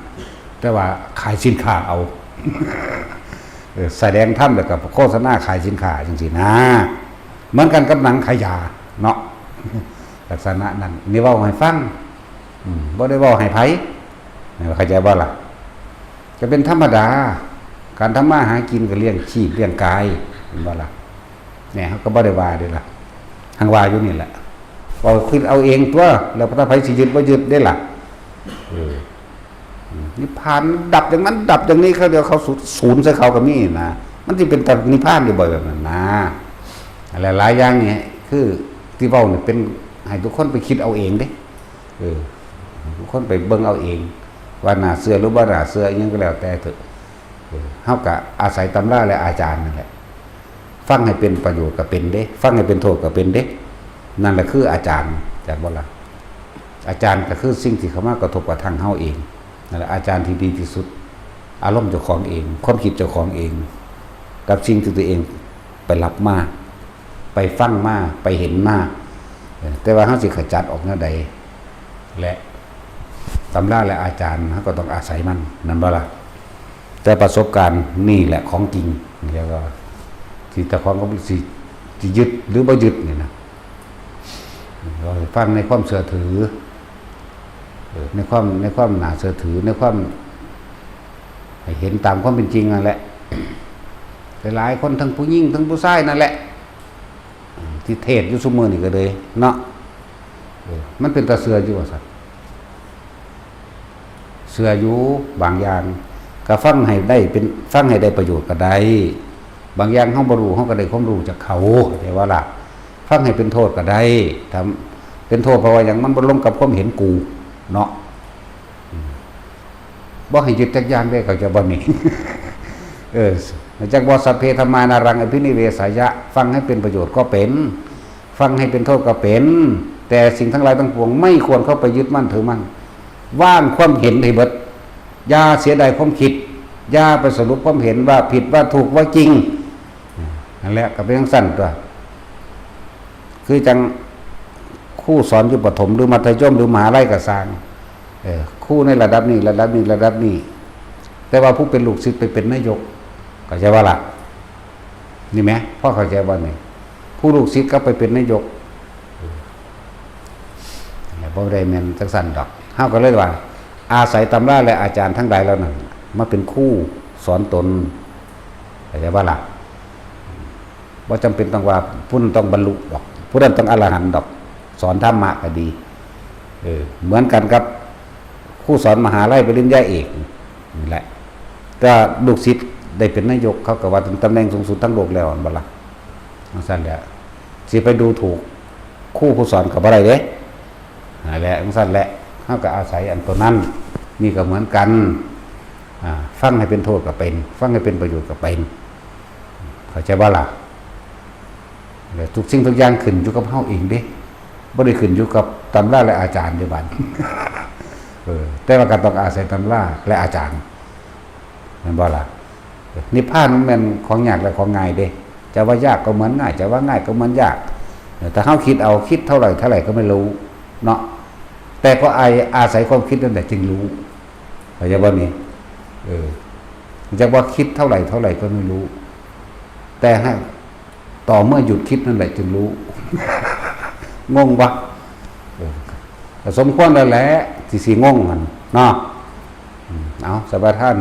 แต่ว่าขายสินค้าเอา เออ แสดงธรรมแล้วก็โฆษณาขายสินค้าจั่งซี้นะ เหมือนกันกับหนังขายยาเนาะ ลักษณะนั้น นี่เว้าให้ฟัง อืม บ่ได้เว้าให้ไผ เข้าใจบ่ล่ะ ก็เป็นธรรมดา การทำมาหากินก็เลี้ยงชีพเลี้ยงกาย เห็นบ่ล่ะ เนี่ย เขาก็บ่ได้ว่าเด้ล่ะ หังว่าอยู่นี่แหละ เว้าคิดเอาเองตัว แล้วถ้าไผสิยึดบ่ยึดเด้ล่ะ เออ นิพพานดับอย่างนั้นดับอย่างนี้ เขาเดี๋ยวเขาสูญ สูญใส่เขาก็มีนะ มันสิเป็นตานิพพานอยู่บ่แบบนั้นนะ หลายๆอย่างนี่คือที่เว้านี่เป็นให้ทุกคนไปคิดเอาเองเด้ เออ ทุกคนไปเบิ่งเอาเอง ว่าน่าเชื่อหรือบ่น่าเชื่อ อิหยังก็แล้วแต่เถอะ เออ เฮาก็อาศัยตำราและอาจารย์นั่นแหละ ฟังให้เป็นประโยชน์ก็เป็นเด้ ฟังให้เป็นโทษก็เป็นเด้ นั่นแหละคืออาจารย์ จักบ่ล่ะ อาจารย์ก็คือสิ่งที่เข้ามากระทบกระทั่งเฮาเอง นั่นแหละอาจารย์ที่ดีที่สุด อารมณ์เจ้าของเอง ความคิดเจ้าของเอง กับสิ่งที่ตัวเองไปรับมา ไปฟังมา ไปเห็นมา เออ แต่ว่าเฮาสิขจัดออกแนวใด และตำราและอาจารย์ เฮาก็ต้องอาศัยมัน นั่นบ่ล่ะ แ แต่ประสบการณ์นี่แหละของจริง แล้วก็ที่เจ้าของก็สิสิยึดหรือบ่ยึดนี่นะ เราให้ฟังในความเชื่อถือ เออ ในความ ในความน่าเชื่อถือ ในความให้เห็นตามความเป็นจริงนั่นแหละ หลายๆคนทั้งผู้หญิงทั้งผู้ชายนั่นแหละ ที่เทศน์อยู่ซุมื้อนี่ก็เลยเนาะ เออ มันเป็นตาเชื่ออยู่ว่าซั่น เชื่ออยู่บางอย่าง ก็ฟังให้ได้เป็น ฟังให้ได้ประโยชน์ก็ได้ บางอย่างเฮาบ่รู้ เฮาก็ได้ความรู้จากเขา เข้าใจว่าล่ะ ฟังให้เป็นโทษก็ได้ ถ้าเป็นโทษเพราะว่าหยัง มันบ่ลงกับความเห็นกูเนาะ อืม บ่ให้ยึดจักอย่างเด้ เข้าใจบ่นี่ เออ จักว่า สัพเพธัมมานารังอภินิเวสายะ ฟังให้เป็นประโยชน์ก็เป็น ฟังให้เป็นโทษก็เป็น แต่สิ่งทั้งหลายทั้งปวงไม่ควรเข้าไปยึดมั่นถือมั่น วางความเห็นให้เบิด อย่าเสียดายความคิด อย่าไปสรุปความเห็นว่าผิดว่าถูกว่าจริง นั่นแหละก็เป็นจั่งซั่นตัว คือจั่งครูสอนอยู่ประถมหรือมัธยมหรือมหาลัยก็ซ่าง เออ ครูในระดับนี้ ระดับนี้ ระดับนี้ แต่ว่าผู้เป็นลูกศิษย์ไปเป็นนายก เข้าใจว่าล่ะ นี่แหม พอเข้าใจบ่นี่ ผู้ลูกศิษย์ก็ไปเป็นนายก เออ บ่ได้แม่นจั่งซั่นดอก เฮาก็เลยว่า อาศัยตำราและอาจารย์ทั้งหลายเหล่านั้น มาเป็นครูสอนตน เข้าใจบ่ล่ะ บ่จำเป็นต้องว่าผู้นั้นต้องบรรลุดอก ผู้นั้นต้องอรหันต์ดอก สอนธรรมะก็ดี เออ เหมือนกันกับครูสอนมหาลัยปริญญาเอกนี่แหละ ก็ลูกศิษย์ได้เป็นนายก เขาก็ว่าถึงตำแหน่งสูงสุดทั้งโลกแล้ว หั่นบ่ล่ะ จั่งซั่นแหละ สิไปดูถูกครูผู้สอนก็บ่ได้เด้ นั่นแหละ จั่งซั่นแหละ เฮาก็อาศัยอันตัวนั้น นี่ก็เหมือนกัน อ่า ฟังให้เป็นโทษก็เป็น ฟังให้เป็นประโยชน์ก็เป็น เข้าใจบ่ล่ะ แล้วทุกสิ่งทุกอย่างขึ้นอยู่กับเฮาเองเด้ บ่ได้ขึ้นอยู่กับตำราและอาจารย์เด้บัด เออ แต่ว่าก็ต้องอาศัยตำราและอาจารย์ แม่นบ่ล่ะ นิพพานมันแม่นของยากและของง่ายเด้ จะว่ายากก็เหมือนง่าย จะว่าง่ายก็เหมือนยาก แต่ถ้าเฮาคิดเอา คิดเท่าไหร่เท่าไหร่ก็ไม่รู้เนาะ แต่ก็อา อาศัยความคิดนั่นแหละจึงรู้ เข้าใจบ่นี่ เออ จะว่าคิดเท่าไหร่เท่าไหร่ก็ไม่รู้ แต่ให้ ต่อเมื่อหยุดคิดนั่นแหละจึงรู้ งงปะ เออ ก็สมควรแล้วแหละ ที่สิงงหั่นเนาะ อืม เอา สมาทาน